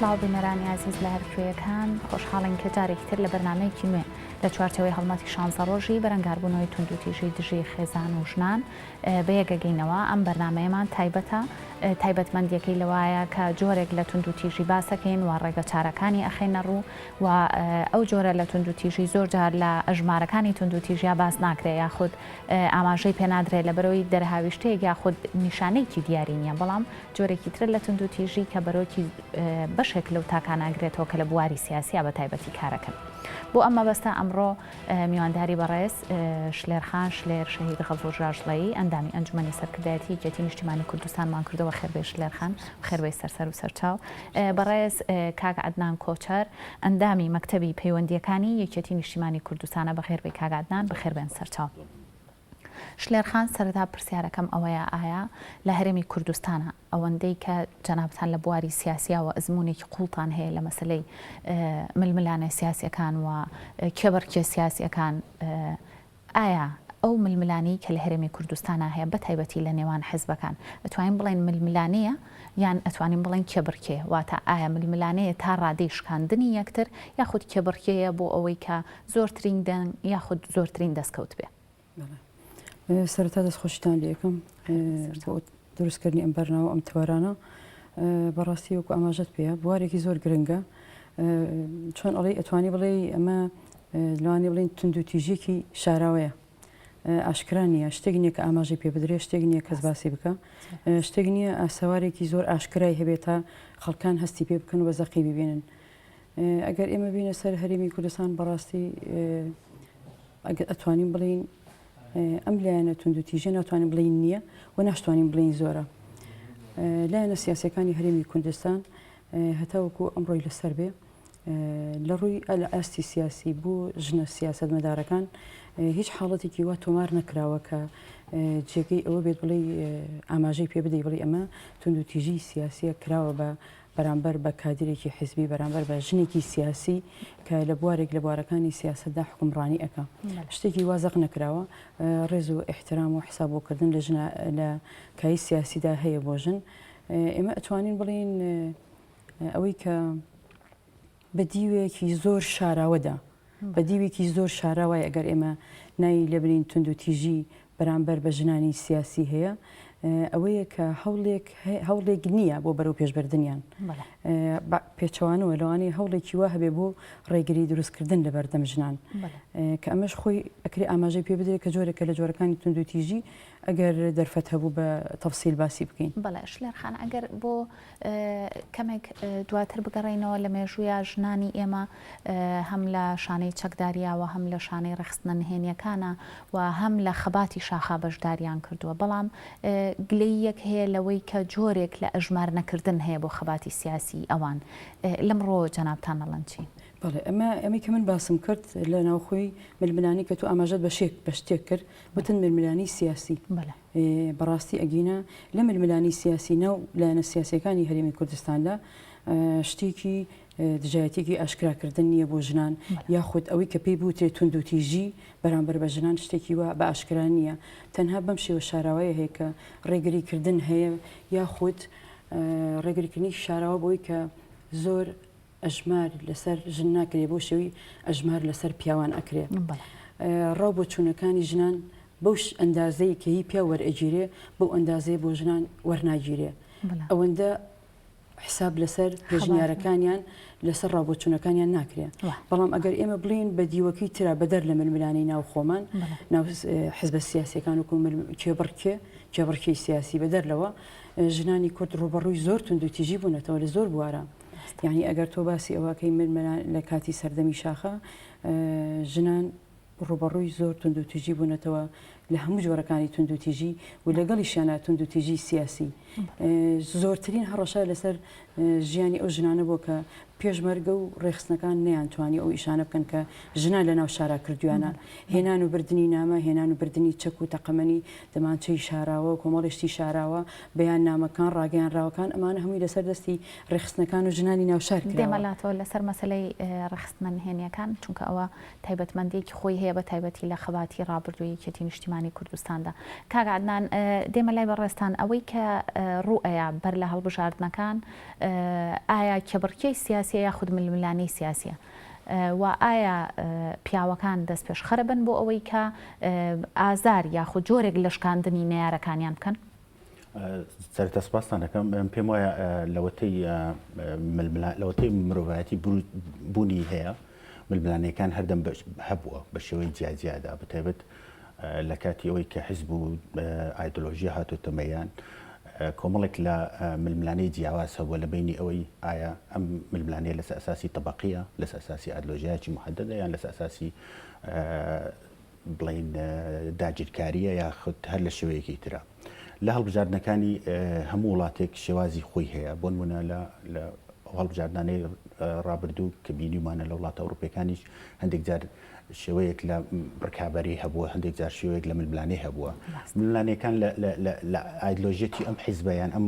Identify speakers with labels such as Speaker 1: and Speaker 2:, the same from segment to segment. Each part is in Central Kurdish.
Speaker 1: سڵاو بینەرانی ئازیز لە هەرکوێیەکان، خۆشحاڵین کە جارێکی تر لە بەرنامەیەکی نوێ لە چوارچێوەی هەڵمەتی شانزە ڕۆژی بەرەنگاربوونەوەی توندوتیژی دژی خێزان و ژنان بەیەکەگەینەوە، ئەم بەرنامەیەمان تایبەتە، تایبەتمەندیەکەی لەوایە کە جۆرێک لە توندوتیژی باسەکەین و ڕێگە چارەکانی ئەخەینە ڕوو و ئەو جۆرە لە توندوتیژی زۆر جار لە ئەژمارەکانی توندوتیژیا باس ناکرێ یاخود ئاماژەی پێنادرێ لەبەرئەوەی دەرهاویشتەیەک یاخود نیشانەیەکی دیاری نیە بەڵام جۆرێکی ترە لە توندوتیژی کە بەرۆکی بەشێک لەو تاکانە ئەگرێتەوە کە لە بواری سیاسیا بە تایبەتی کارەکەن. بۆ ئەم مەبەستە ئەمڕۆ میوانداری بەڕێز شلێر خان شلێر شەهید غەفور ژاژڵەیی ئەندامی ئەنجومەنی سەرکردایەتی یەکێتی نیشتیمانی کوردستانمان کردووە خێربێی شلێر خان خێربێی سەر سەر و سەرچاو بەڕێز کاک عەدنان کۆچەر ئەندامی مەکتەبی پەیوەندییەکانی یەکێتی نیشتیمانی کوردستانە بەخێربێی کاک عەدنان بەخێربێن سەرچاو. شلێر خان سەرەتا پرسیارەکەم ئەوەیە ئایا لە هەرێمی کوردستانا ئەوەندەی کە جەنابتان لە بواری سیاسیاوە ئەزموونێکی قوڵتان هەیە لە مەسەلەی ململانێ سیاسیەکان و کێبڕکێ سیاسیەکان ئایا ئەو ململانێی کە لە هەرێمی کوردستانا هەیە بە تایبەتی لە نێوان حزبەکان ئەتوانین بڵێین ململانێیە یان ئەتوانین بڵێین کێبڕکێیە واتە ئایا ململانێیە تا ڕادەی شکاندنی یەکتر یاخود کێبڕکێیە بۆ ئەوەی کە زۆرترین دەنگ یاخود زۆرترین دەستکەوت بێ؟
Speaker 2: بەڵێ سەرەتا دەستخۆشیتان لێ ئەکەم بۆ دروستکردنی ئەم بەرنامە و ئەم تەوەرانە بەڕاستی وەکو ئاماژەت پێیە بوارێکی زۆر گرنگە چۆن ئەڵێی ئەتوانی بڵێی ئەمە لەوانەیە بڵێین توندوتیژیەکی شاراوەیە ئاشکرا نییە شتێک نییە کە ئاماژەی پێ بدرێ شتێک نییە کەس باسی بکە شتێک نییە ئاسەوارێکی زۆر ئاشکرای هەبێت تا خەڵکان هەستی پێ بکەن و بە زەقی ببینن ئەگەر ئێمە بینە سەر هەرێمی کوردستان بەڕاستی ئەگەر ئەتوانین بڵێین ئەم لایەنە توندوتیژە ناتوانین بڵێین نییە و ناشتوانین بڵێین زۆرە. لایەنە سیاسەکانی هەرێمی کوردستان هەتاوەکو ئەمڕۆی لەسەر بێ لە ڕووی لە ئاستی سیاسی بۆ ژنە سیاسەتمەدارەکان هیچ حاڵەتێکی وا تۆمار نەکراوە کە جێگەی ئەوە بێت بڵێ ئاماژەی پێ بدەی بڵێ ئەمە توندوتیژی سیاسیە کراوە بە بەرامبەر بە کادیرێکی حیزبی، بەرامبەر بە ژنێکی سیاسی کە لە بوارێک لە بوارەکانی سیاسەتدا حوکمڕانی ئەکا. شتێکی وا زەق نەکراوە. ڕێز و ئیحترام و حیساب بۆ کردن لە ژنا لە کایەی سیاسیدا هەیە بۆ ژن. ئێمە ئەتوانین بڵێین ئەوەی کە بە دیوێکی زۆر شاراوەدا، بە دیوێکی زۆر شاراوای ئەگەر ئێمە ناوی لێ بنێین توندوتیژی بەرامبەر بە ژنانی سیاسی هەیە، ئەوەیە کە هەوڵێک هەوڵێک نییە بۆ بەرەوپێشبردنیان. بە پێچەوانەوە لەوانەیە هەوڵێکی وا هەبێ بۆ ڕێگری دروستکردن لە بەردەم ژنان کە ئەمەش خۆی ئەکرێ ئاماژەی پێ بدرێت کە جۆرێکە لە جۆرەکانی توندوتیژی ئەگەر دەرفەت هەبوو بە تەفسیل باسی بکەین.
Speaker 1: بەڵێ شلێر خان ئەگەر بۆ کەمێک دواتر بگەڕێینەوە لە مێژوویا ژنانی ئێمە هەم لە شانەی چەکداریا و هەم لە شانەی ڕێکخستنە نهێنیەکانا و هەم لە خەباتی شاخا بەشداریان کردووە بەڵام گلەییەک هەیە لەوەی کە جۆرێک لە ئەژمار نەکردن هەیە بۆ خەباتی سیاسی ئەوان لەم ڕووەوە جەنابتان ئەڵێن چی؟
Speaker 2: بەڵێ ئەمە ئەمەی کە من باسم کرد لە ناوخۆی ململانی کە تۆ ئاماژەت بە شێک بە شتێک کرد وتن ململانی سیاسی بەڕاستی ئەگینا لە ململانی سیاسی ناو لایەنە سیاسیەکانی هەرێمی کوردستاندا شتێکی دژایەتیەکی ئاشکراکردن نییە بۆ ژنان یاخود ئەوەی کە پێی بوترێت توندوتیژی بەرامبەر بە ژنان شتێکی وا بە ئاشکرا نییە تەنها بەم شێوە شاراوەیە هەیە کە ڕێگریکردن هەیە یاخود ڕێگریکردنی شاراوە بۆی کە زۆر ئەژمار لەسەر ژن ناکرێ بەو شێوەی ئەژمار لەسەر پیاوان ئەکرێ. ڕاو بۆچوونەکانی ژنان بەو ئەندازەی کە هی پیاو وەرئەگیرێ بەو ئەندازەیە بۆ ژنان وەرناگیرێ. ئەوەندە حساب لەسەر پێشنیارەکانیان لەسەر ڕاوبۆچوونەکانیان ناکرێ. بەڵام ئەگەر ئێمە بڵێین بە دیوەکەی ترا بەدەر لە ململانێی ناو خۆمان ناو حزبە سیاسیەکان وەکو کێبڕکێ کێبڕکێی سیاسی بەدەر لەوە ژنانی کورد ڕووبەڕووی زۆر توندوتیژی بوونەتەوە لە زۆر بوارە. یانی ئەگەر تۆ باسی ئەوەکەی من لە کاتی سەردەمی شاخە ژنان ڕوبەڕووی زۆر توندوتیژی بوونەتەوە لە هەموو جۆرەکانی توندوتیژی و لەگەڵیشیانە توندوتیژی سیاسی زۆرترین هەڕەشە لەسەر ژیانی ئەو ژنانە بووە کە پێشمەرگە و ڕێکخستنەکان نەیانتوانی ئەو ئیشانە بکەن کە ژنان لە ناو شارا کردویانە، هێنان و بردنی نامە، هێنان و بردنی چەک و تەقەمەنی، دەمانچەی شاراوە، کۆمەڵێ شتی شاراوە، بەیاننامەکان، ڕاگەیانراوەکان، ئەمانە هەمووی لەسەر دەستی ڕێکخستنەکان و ژنانی ناو شار
Speaker 1: دێمە کراوە. لاتەوە لەسەر مەسەلەی ڕێکخستنە نهێنییەکان، چونکە ئەوە تایبەتمەندییەکی خۆی هەیە بە تایبەتی لە خەباتی ڕابردووی یەکێتی نیشتیمانی کوردستاندا. کاک عەدنان دێمە لای بەڕێزتان، ئەوەی کە ڕوو ئەیا بەر لە هەڵبژاردنەکان ئایا کێبڕکێی سیاسیە یاخود ململانێی سیاسیە؟ و ئایا پیاوەکان دەستپێشخەرە بن بۆ ئەوەی کە ئازار یاخود جۆرێک لە شکاندنی نەیارەکانیان بکەن؟
Speaker 3: سەرەتا سپاستان دەکەم. پێم وایە لەوەتەی لەوەتەی مرۆڤایەتی بوونی هەیە ململانێکان هەردەم هەبووە بە شێوەی جیاجیادا بە تایبەت لە کاتی ئەوەی کە حزب و ئایدۆلۆژیا هاتۆتە مەیان کۆمەڵێک لە ململانێی جیاواز هەبووە لە بینی ئەوەی ئایا ئەم ململانێ لەسەر ئەساسی تەبەقیە لەسەر ئەساسی ئایدۆلۆژیایەکی محددە یان لەسەر ئەساسی بڵێین داگیرکارییە یاخود هەر لە شێوەیەکی ترە. لە هەڵبژاردنەکانی هەموو وڵاتێک شێوازی خۆی هەیە بۆ نمونە لە لە ئەو هەڵبژاردنانەی ڕابردوو کە بینیومانە لە وڵاتە ئەوروپیەکانیش هەندێک جار شێوەیەک لە ڕکابەری هەبووە هەندێک جار شێوەیەک لە ململانێ هەبووە ململانێکان لە ئایدلۆژیەتی ئەم حیزبە یان ئەم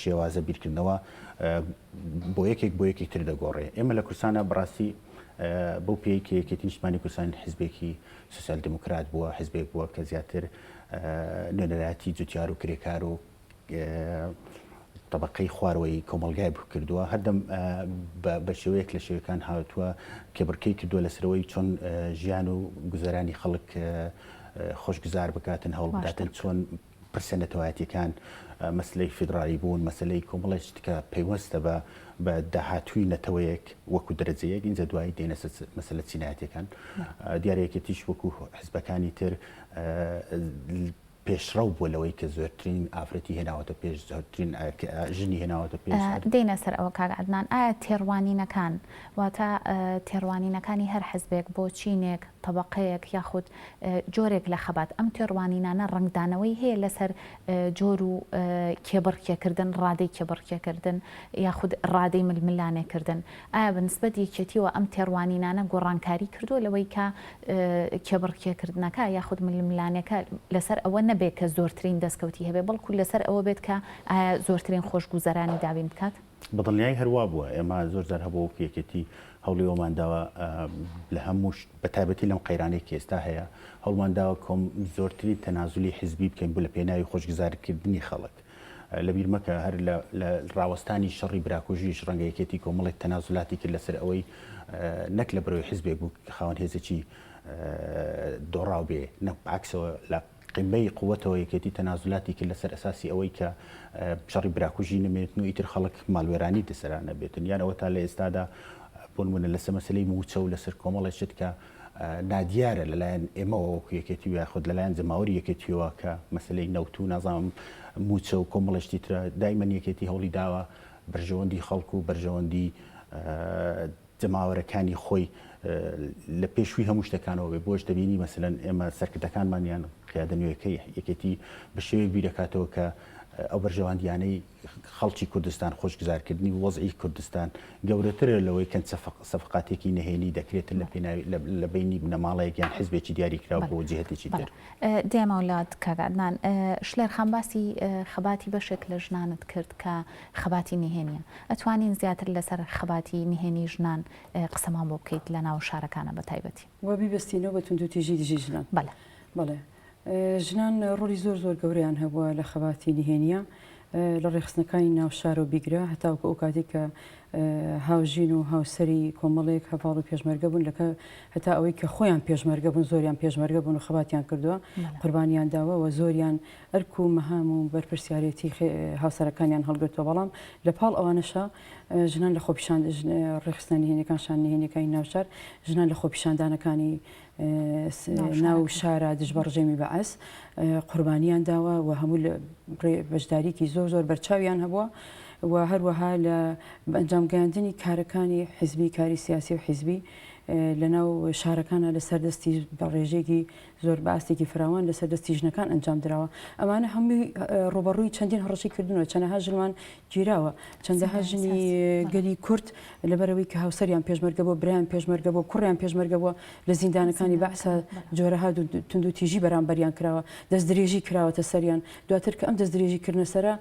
Speaker 3: شێوازە بیرکردنەوە بۆ یەکێک بۆ یەکێک تر دەگۆڕێ ئێمە لە کوردستانە بەڕاستی بەو پێی کە یەکێتی نیشتمانی کوردستان حزبێکی سوسیال دیموکرات بووە، حزبێک بووە کە زیاتر نوێنەرایەتی جوتیار و کرێکار و تەبەقەی خوارەوەی کۆمەڵگای کردووە، هەردەم بە شێوەیەک لە شێوەکان هاتووە کێبڕکێی کردووە لەسەرەوەی چۆن ژیان و گوزەرانی خەڵک خۆشگوزار بکاتن، هەوڵ بداتن چۆن پرسە نەتەوایەتیەکان، مەسەلەی فیدڕالی بوون، مەسەلەی کۆمەڵێک شت کە پەیوەستە بە بە داهاتووی نەتەوەیەک وەکو دەرەجە یەک، ئینجا دوایی دێنە سەر مەسەلە چینایەتیەکان. دیارە یەکێتیش وەکو حزبەکانی تر پێشڕەو بووە لەوەی کە زۆرترین ئافرەتی هێناوەتە پێش، زۆرترین ژنی هێناوەتە پێش.
Speaker 1: دێینە سەر ئەوە کاک عەدنان، ئایا تێڕوانینەکان واتە تێڕوانینەکانی هەر حزبێک بۆ چینێک، تەبەقەیەک یاخود جۆرێک لە خەبات، ئەم تێڕوانینانە ڕەنگدانەوەی هەیە لەسەر جۆر و کێبڕکێکردن، ڕادەی کێبڕکێکردن یاخود ڕادەی ململانێکردن؟ ئایا بە نسبەت یەکێتیەوە ئەم تێڕوانینانە گۆڕانکاری کردووە لەوەی کە کێبڕکێکردنەکە یاخود ململانێکە لەسەر ئەوە نەبێت کە زۆرترین دەستکەوتی هەبێت، بەڵکو لەسەر ئەوە بێت کە ئایا زۆرترین خۆشگوزەرانی دابین بکات؟
Speaker 3: بە دڵنیایی هەر وا بووە، ئێمە زۆر جار هەبووە وەکو یەکێتی هەوڵی ئەوەمان داوە لە هەموو بە تایبەتی لەم قەیرانەی کە ئێستا هەیە هەوڵمان داوە کۆم زۆرترین تەنازولی حزبی بکەین بۆ لە پێناوی خۆشگوزارکردنی خەڵک. لەبیر مەکە هەر لە ڕاوەستانی شەڕی براکوژیش ڕەنگە یەکێتی کۆمەڵێک تەنازولاتی کرد لەسەر ئەوەی نەک لە بەرەوەی حزبێک بوو کە خاوەن هێزێکی دۆڕاو بێ نەک عەکسەوە لە قیمەی قوتەوە یەکێتی تەنازولاتی کرد لەسەر ئەساسی ئەوەی کە شەڕی براکوژی نەمێنێتن و ئیتر خەڵک ماڵوێرانی لەسەرا نەبێتن یان ئەوەتا لە ئێستادا بۆ نمونە لەسەر مەسەلەی مووچە و لەسەر کۆمەڵێک شت کە نادیارە لەلایەن ئێمەوە وەکو یەکێتی و یاخود لەلایەن جەماوەری یەکێتیەوە کە مەسەلەی نەوت و نازانم مووچە و کۆمەڵێک شتی ترە دایمەن یەکێتی هەوڵی داوە بەرژەوەندی خەڵک و بەرژەوەندی جەماوەرەکانی خۆی لە پێشووی هەموو شتەکانەوە بێ بۆش دەبینی مەسەلەن ئێمە سەرکردەکانمان یان قیادە نوێیەکەی یەکێتی بە شێوەیەک بیرەکاتەوە کە ئەو بەرژەوەندیانەی خەڵکی کوردستان خۆشگوزارکردنی وەزعی کوردستان گەورەترە لەوەی کەن سەفقاتێکی نهێنی دەکرێتن لە پێناوی لە بینی بنەماڵەیەک یان حزبێکی دیاریکراو بۆ جیهەتێکی تر.
Speaker 1: دێمەوە لات کاک عەدنان. شلێر خان باسی خەباتی بەشێک لە ژنانت کرد کە خەباتی نهێنیە. ئەتوانین زیاتر لەسەر خەباتی نهێنی ژنان قسەمان بۆ بکەیت لە ناو شارەکانە بە تایبەتی؟
Speaker 2: وە بیبەستینەوە بە توندوتیژی دژی ژنان.
Speaker 1: بەلێ.
Speaker 2: بەڵێ. ژنان ڕۆڵی زۆر زۆر گەورەیان هەبووە لە خەباتی نهێنیە لە ڕێکخستنەکانی ناو شارەوە بیگرە هەتاوەکو ئەو کاتێک کە هاوژین و هاوسەری کۆمەڵێک هەڤاڵ و پێشمەرگە بوون لەکە هەتا ئەوەی کە خۆیان پێشمەرگە بوون زۆریان پێشمەرگە بوون و خەباتیان کردووە قوربانیان داوە و زۆریان ئەرک و مەهام و بەرپرسیارێتی هاوسەرەکانیان هەڵگرتووە، بەڵام لە پاڵ ئەوانەشا ژنان لە خۆپیشان ڕێکخستنە نهێنیەکان شان نهێنیەکانی ناوشار ژنان لە خۆپیشاندانەکانی ناو شارا دژ بە ڕژێمی بەعس قوربانیان داوە و هەموو بەشداریکی زۆر زۆر بەرچاویان هەبووە و هەروەها لە ئەنجامگەیاندنی کارەکانی حزبی کاری سیاسی و حزبی. لەناو شارەکانە لەسەر دەستی بە ڕێژەیەکی زۆر بە ئاستێکی فراوان لەسەر دەستی ژنەکان ئەنجام دراوە ئەمانە هەمووی ڕووبەڕووی چەندین هەڕەشەی کردنەوە چەنەها ژنمان گیراوە چەندەها ژنی گەلی کورد لەبەرەوەی کە هاوسەریان پێشمەرگە بۆ برایان پێشمەرگە بۆ کوڕیان پێشمەرگە بووە لە زیندانەکانی بەعسا جۆرەها توندوتیژی بەرامبەریان کراوە دەستدرێژی کراوەتە سەریان دواتر کە ئەم دەستدرێژی کردنە سەرە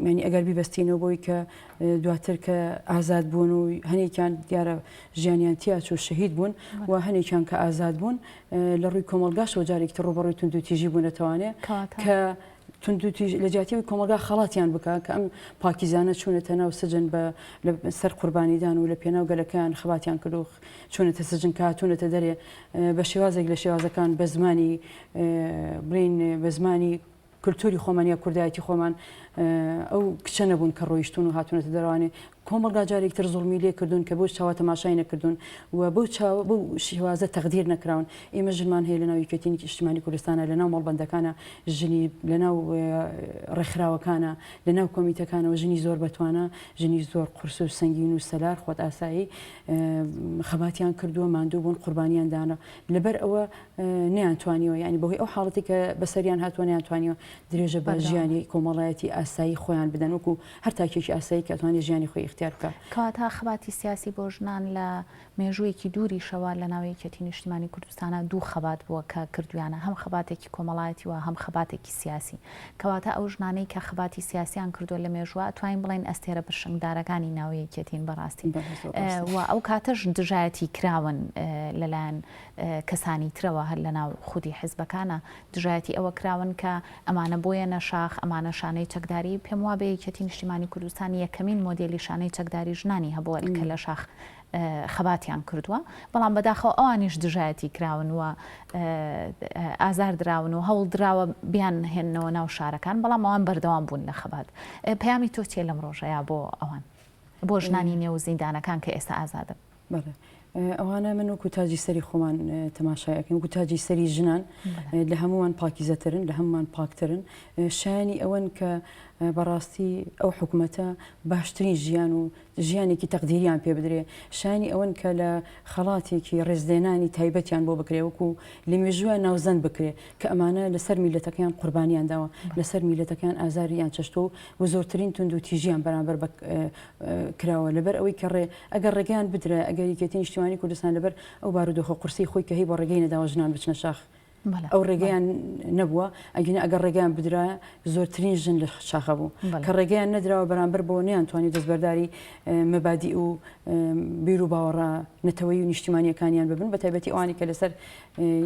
Speaker 2: یانی ئەگەر بیبەستینەوە بۆی کە دواتر کە ئازاد بوون و هەنێکیان دیارە ژیانیان تیا چوو شەهید بوون و هەنێکیان کە ئازاد بوون لە ڕووی کۆمەڵگاشەوە جارێکی تر ڕووبەڕووی توندوتیژی بوونەتەوانێ کە توندوتیژ لە جیاتی ئەوەی کۆمەڵگا خەڵاتیان بکا کە ئەم پاکیزانە چوونەتە ناو سجن بە لە سەر قوربانیدان و لە پێناو گەلەکەیان خەباتیان کرد و چوونەتە سجن کە هاتوونەتە دەرێ بە شێوازێک لە شێوازەکان بە زمانی بڵێین بە زمانی کلتوری خۆمان یا کوردایەتی خۆمان ئەو کچە نەبوون کە ڕۆیشتون و هاتوونەتە دەروانێ کۆمەڵگا جارێک تر زوڵمی لێ کردوون کە بەو چاوە تەماشای نەکردوون و بەو چاوە بەو شێوازە تەقدیر نەکراون. ئێمە ژنمان هەیە لەناو یەکێتی نیشتیمانی کوردستانە، لەناو مەڵبەندەکانە، ژنی لەناو ڕێکخراوەکانە، لەناو کۆمیتەکانەوە ژنی زۆر بەتوانا، ژنی زۆر قورس و سەنگین و سەلار خۆت ئاسایی خەباتیان کردووە، ماندوو بوون، قوربانیان دانە. لەبەر ئەوە نەیانتوانیوە یانی بەهۆی ئەو حاڵەتی کە بەسەریان هاتووە نەیانتوانیوە درێژە بە ژیانی کۆمەڵایەتی ئاسایی خۆیان بدەن وەکو هەر تاکێکی ئاسایی کە ئەتوانێت ژیانی خۆی ئیختیار بکا.
Speaker 1: کەواتە خەباتی سیاسی بۆ ژنان لە مێژوویەکی دووریشەوە لە ناو یەکێتی نیشتیمانی کوردستانا دوو خەبات بووە کە کردوویانە هەم خەباتێکی کۆمەڵایەتی و هەم خەباتێکی سیاسی. کەواتە ئەو ژنانەی کە خەباتی سیاسیان کردووە لە مێژووا ئەتوانین بڵێین ئەستێرە پرشنگدارەکانی ناو یەکێتین بەڕاستی و ئەو کاتەش دژایەتی کراون لەلایەن کەسانی ترەوە هەر لەناو خودی حزبەکانا دژایەتی ئەوە کراون کە ئەمانە بۆیەنە شاخ، ئەمانە شانەی چەکداری، پێم وابێ یەکێتی نیشتیمانی کوردستان یەکەمین مۆدێلی شانەی چەکداری ژنانی هەبووە کە لە شاخ خەباتیان کردووە، بەڵام بەداخەوە ئەوانیش دژایەتی کراون و ئازار دراون و هەوڵ دراوە بیانهێننەوە ناو شارەکان، بەڵام ئەوان بەردەوام بوون لە خەبات. پەیامی تۆ چییە لەم ڕۆژەیا بۆ ئەوان؟ بۆ ژنانی نێو زیندانەکان کە ئێستا ئازادن؟
Speaker 2: بەڵێ ئەوانە من وەکو تاجی سەری خۆمان تەماشای ئەکەین وەکو تاجی سەری ژنان لە هەمووان پاکیزەترن لە هەمووان پاکترن شایانی ئەوەن کە بەڕاستی ئەو حکومەتە باشترین ژیان و ژیانێکی تەقدیریان پێ بدرێ شایانی ئەوەن کە لە خەڵاتێکی ڕێزلێنانی تایبەتیان بۆ بکرێ وەکو لە مێژووە ناوزەند بکرێ کە ئەمانە لەسەر میلەتەکەیان قوربانیان داوە لەسەر میلەتەکەیان ئازاریان چەشتووە و زۆرترین توند و تیژیان بەرامبەر بە کراوە لەبەر ئەوەی کە ڕێ ئەگەر ڕێگەیان بدرایە، ئەگەر یەکێتی نیشتیمانی کوردستان لەبەر ئەو بارودۆخە قورسەی خۆی کە هەیبووە ڕێگەی نەداوە ژنان بچنە شاخ، ئەو ڕێگەیان نەبووە، ئەگینا ئەگەر ڕێگەیان بدرایە زۆرترین ژن لە شاخە بوو، کە ڕێگەیان نەدراوە بەرامبەر بەوە نەیانتوانی دەستبەرداری مەبادیء و بیر و باوەڕە نەتەوەیی و نیشتیمانییەکانیان ببن، بەتایبەتی ئەوانەی کە لەسەر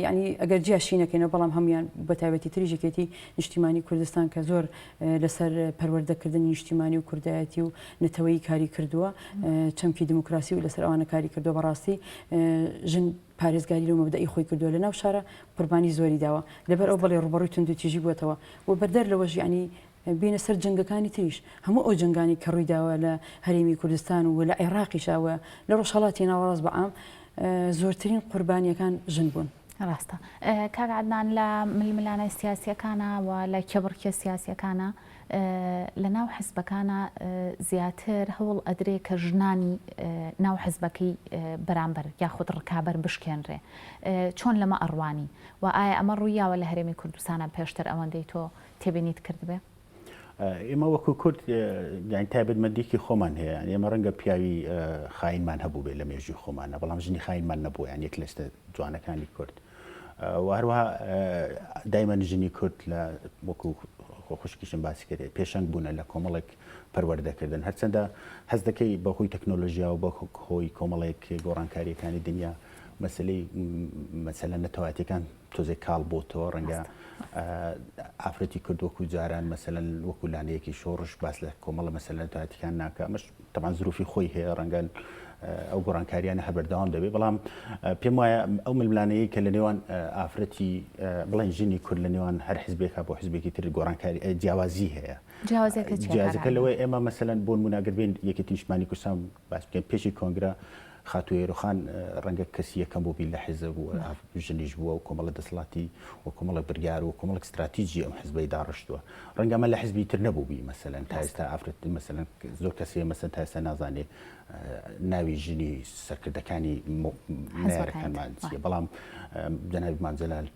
Speaker 2: یانی ئەگەر جیاشی نەکەینەوە بەڵام هەموویان بەتایبەتی تریش یەکێتی نیشتیمانی کوردستان کە زۆر لەسەر پەروەردەکردنی نیشتیمانی و کوردایەتی و نەتەوەیی کاری کردووە، چەمکی دیموکراسی و لەسەر ئەوانە کاری کردووە، بەڕاستی ژن پارێزگاری لەو مەبدەئی خۆی کردووە لەناو شارە قوربانی زۆری داوە، لەبەر ئەو بەڵێ ڕووبەڕووی توندوتیژی بووەتەوە و بەدەر لەوەش یانی بینە سەر جەنگەکانی تریش هەموو ئەو جەنگانی کە ڕووی داوە لە هەرێمی کوردستان و لە عێراقیشا و لە ڕۆژهەڵاتی ناوەڕاست بە عام زۆرترین قوربانیەکان ژن بوون.
Speaker 1: ڕاستە کاک عەدنان لە ململانێ سیاسیەکانا و لە کێبڕکێ سیاسیەکانا لە ناو حزبەکانا زیاتر هەوڵ ئەدرێ کە ژنانی ناو حزبەکەی بەرامبەر یاخود ڕکابەر بشکێنرێ چۆن لەمە ئەڕوانی و ئایا ئەمە ڕوویاوە لە هەرێمی کوردستانا پێشتر ئەوەندەی تۆ تێبینیت کردبێ؟
Speaker 3: ئێمە وەکو کورد یانی تایبەتمەندیکی خۆمان هەیە یانی ئێمە ڕەنگە پیاوی خاینمان هەبوو بێ لە مێژووی خۆمانە بەڵام ژنی خاینمان نەبووە یان یەک لە شتە جوانەکانی کورد و هەروەها دایمەن ژنی کورد لە وەکو خوشکیشم باسی کرد پێشەنگ بوونە لە کۆمەڵێک پەروەردەکردن هەرچەندە هەست دەکەی بەهۆی تەکنۆلۆژیا و بە هۆی کۆمەڵێک گۆڕانکاریەکانی دنیا مەسلەی مەسەلە نەتەوایەتیەکان تۆزێک کاڵ بۆتەوە ڕەنگە ئافرەتی کورد وەکو جاران مەسەلەن وەکو لانەیەکی شۆڕش باس لە کۆمەڵە مەسەلە نەتەوایەتیەکان ناکە ئەمەش تەبعەن زروفی خۆی هەیە ڕەنگە ئەو گۆڕانکاریانە هەر بەردەوام دەبێت بەڵام پێم وایە ئەو ململانەیە کە لە نێوان ئافرەتی بڵێن ژنی کورد لە نێوان هەر حزبێکا بۆ حزبێکی تر گۆڕانکاری جیاوازی هەیە
Speaker 1: جیاوازەکە
Speaker 3: لەوەی ئێمە مەسەلەن بۆ نمونە گەر بێین یەکێتی نیشتمانی کوردستان باس بکەین پێشی کۆنگرە. خاتوو هێرۆخان ڕەنگە کەسی یەکەم بووبی لە حیزب و ژنیش بووە و کۆمەڵە دەسەڵاتی و کۆمەڵە بڕیار و کۆمەڵێک ستراتیجی ئەم حزبەی داڕشتووە. ڕەنگە ئەمە لە حزبی تر نەبووبی مەسەلەن تا ئێستا ئافرەت مەسەلەن زۆر کەس هەیە مەسەلەن تا ئێستا نازانێ ناوی ژنی سەرکردەکانی نەیارەکانمان چییە بەڵام جەنابی مام جەلال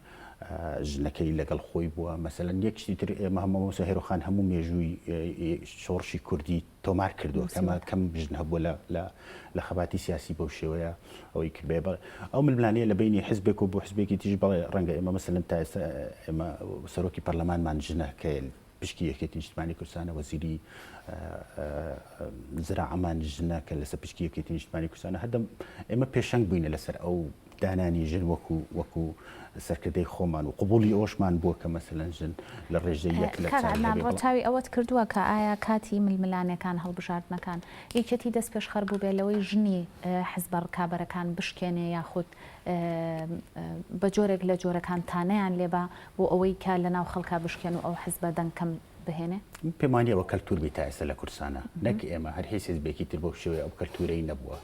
Speaker 3: ژنەکەی لەگەڵ خۆی بووە مەسەلەن یەک شتی تر ئێمە هەموو مامۆستا هێرۆخان هەموو مێژووی شۆڕشی کوردی تۆمار کردووە کەمە کەم ژن هەبووە لە لە لە خەباتی سیاسی بەو شێوەیە ئەوەی کردبێ بەڵێ ئەو ململانێیە لە بینی حزبێک و بۆ حزبێکی تیژ بەڵێ ڕەنگە ئێمە مەسەلەن تا ئێستا ئێمە سەرۆکی پەرلەمانمان ژنە کە پشکی یەکێتی نیشتمانی کوردستانە وەزیری زراعەمان ژنە کە لەسەر پشکی یەکێتی نیشتمانی کوردستانە هەردەم ئێمە پێشەنگ بووینە لەسەر ئەو دانانی ژن وەکو وەکو سەرکردەی خۆمان و قبوڵی ئەوەشمان بووە کە مەسەلەن ژن لە ڕێژەی یەک لە
Speaker 1: کاک
Speaker 3: چاری
Speaker 1: عەدنان
Speaker 3: هەبێ بەڵام.
Speaker 1: ڕەچاوی ئەوەت کردووە کە ئایا کاتی ململانێکان هەڵبژاردنەکان یەکێتی دەستپێشخەر بووبێ لەوەی ژنی حزبە ڕکابەرەکان بشکێنێ یاخود بە جۆرێک لە جۆرەکان تانەیان لێبا بۆ ئەوەی کە لەناو خەڵکا بشکێن و ئەو حزبە دەنگ کەم بهێنێ؟
Speaker 3: من پێم وانیە ئەوە کەلتور بی تا ئێستا لە کوردستانا نەک ئێمە هەر هیچ حزبێکی تر بەو شێوەیە ئەو کەلتورەی نەبووە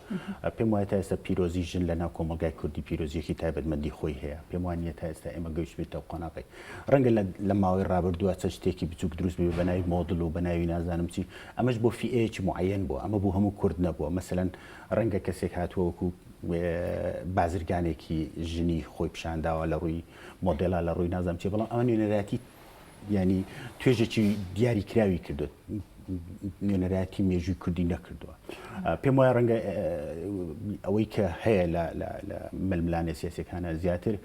Speaker 3: پێم وایە تا ئێستا پیرۆزی ژن لە ناو کۆمەڵگای کوردی پیرۆزیەکی تایبەتمەندی خۆی هەیە پێم وانیە تا ئێستا ئێمە گەیشتبێتە ئەو قۆناغەی ڕەنگە لە لە ماوەی ڕابردووە چەند شتێکی بچووک دروست ببێ بە ناوی مۆدڵ و بە ناوی نازانم چی ئەمەش بۆ فیئەیەکی موعەیەن بووە ئەمە بۆ هەموو کورد نەبووە مەسەلەن ڕەنگە کەسێک هاتووە وەکو بازرگانێکی ژنی خۆی پیشانداوە لە ڕووی مۆدێلا لە ڕووی نازانم چی بەڵام ئەمە نوێنەرایەتی یانی توێژێکی دیاری کراوی کردوت نوێنەرایەتی مێژووی کوردی نەکردووە پێم وایە ڕەنگە ئەوەی کە هەیە لە ململانێ سیاسەکانە زیاتر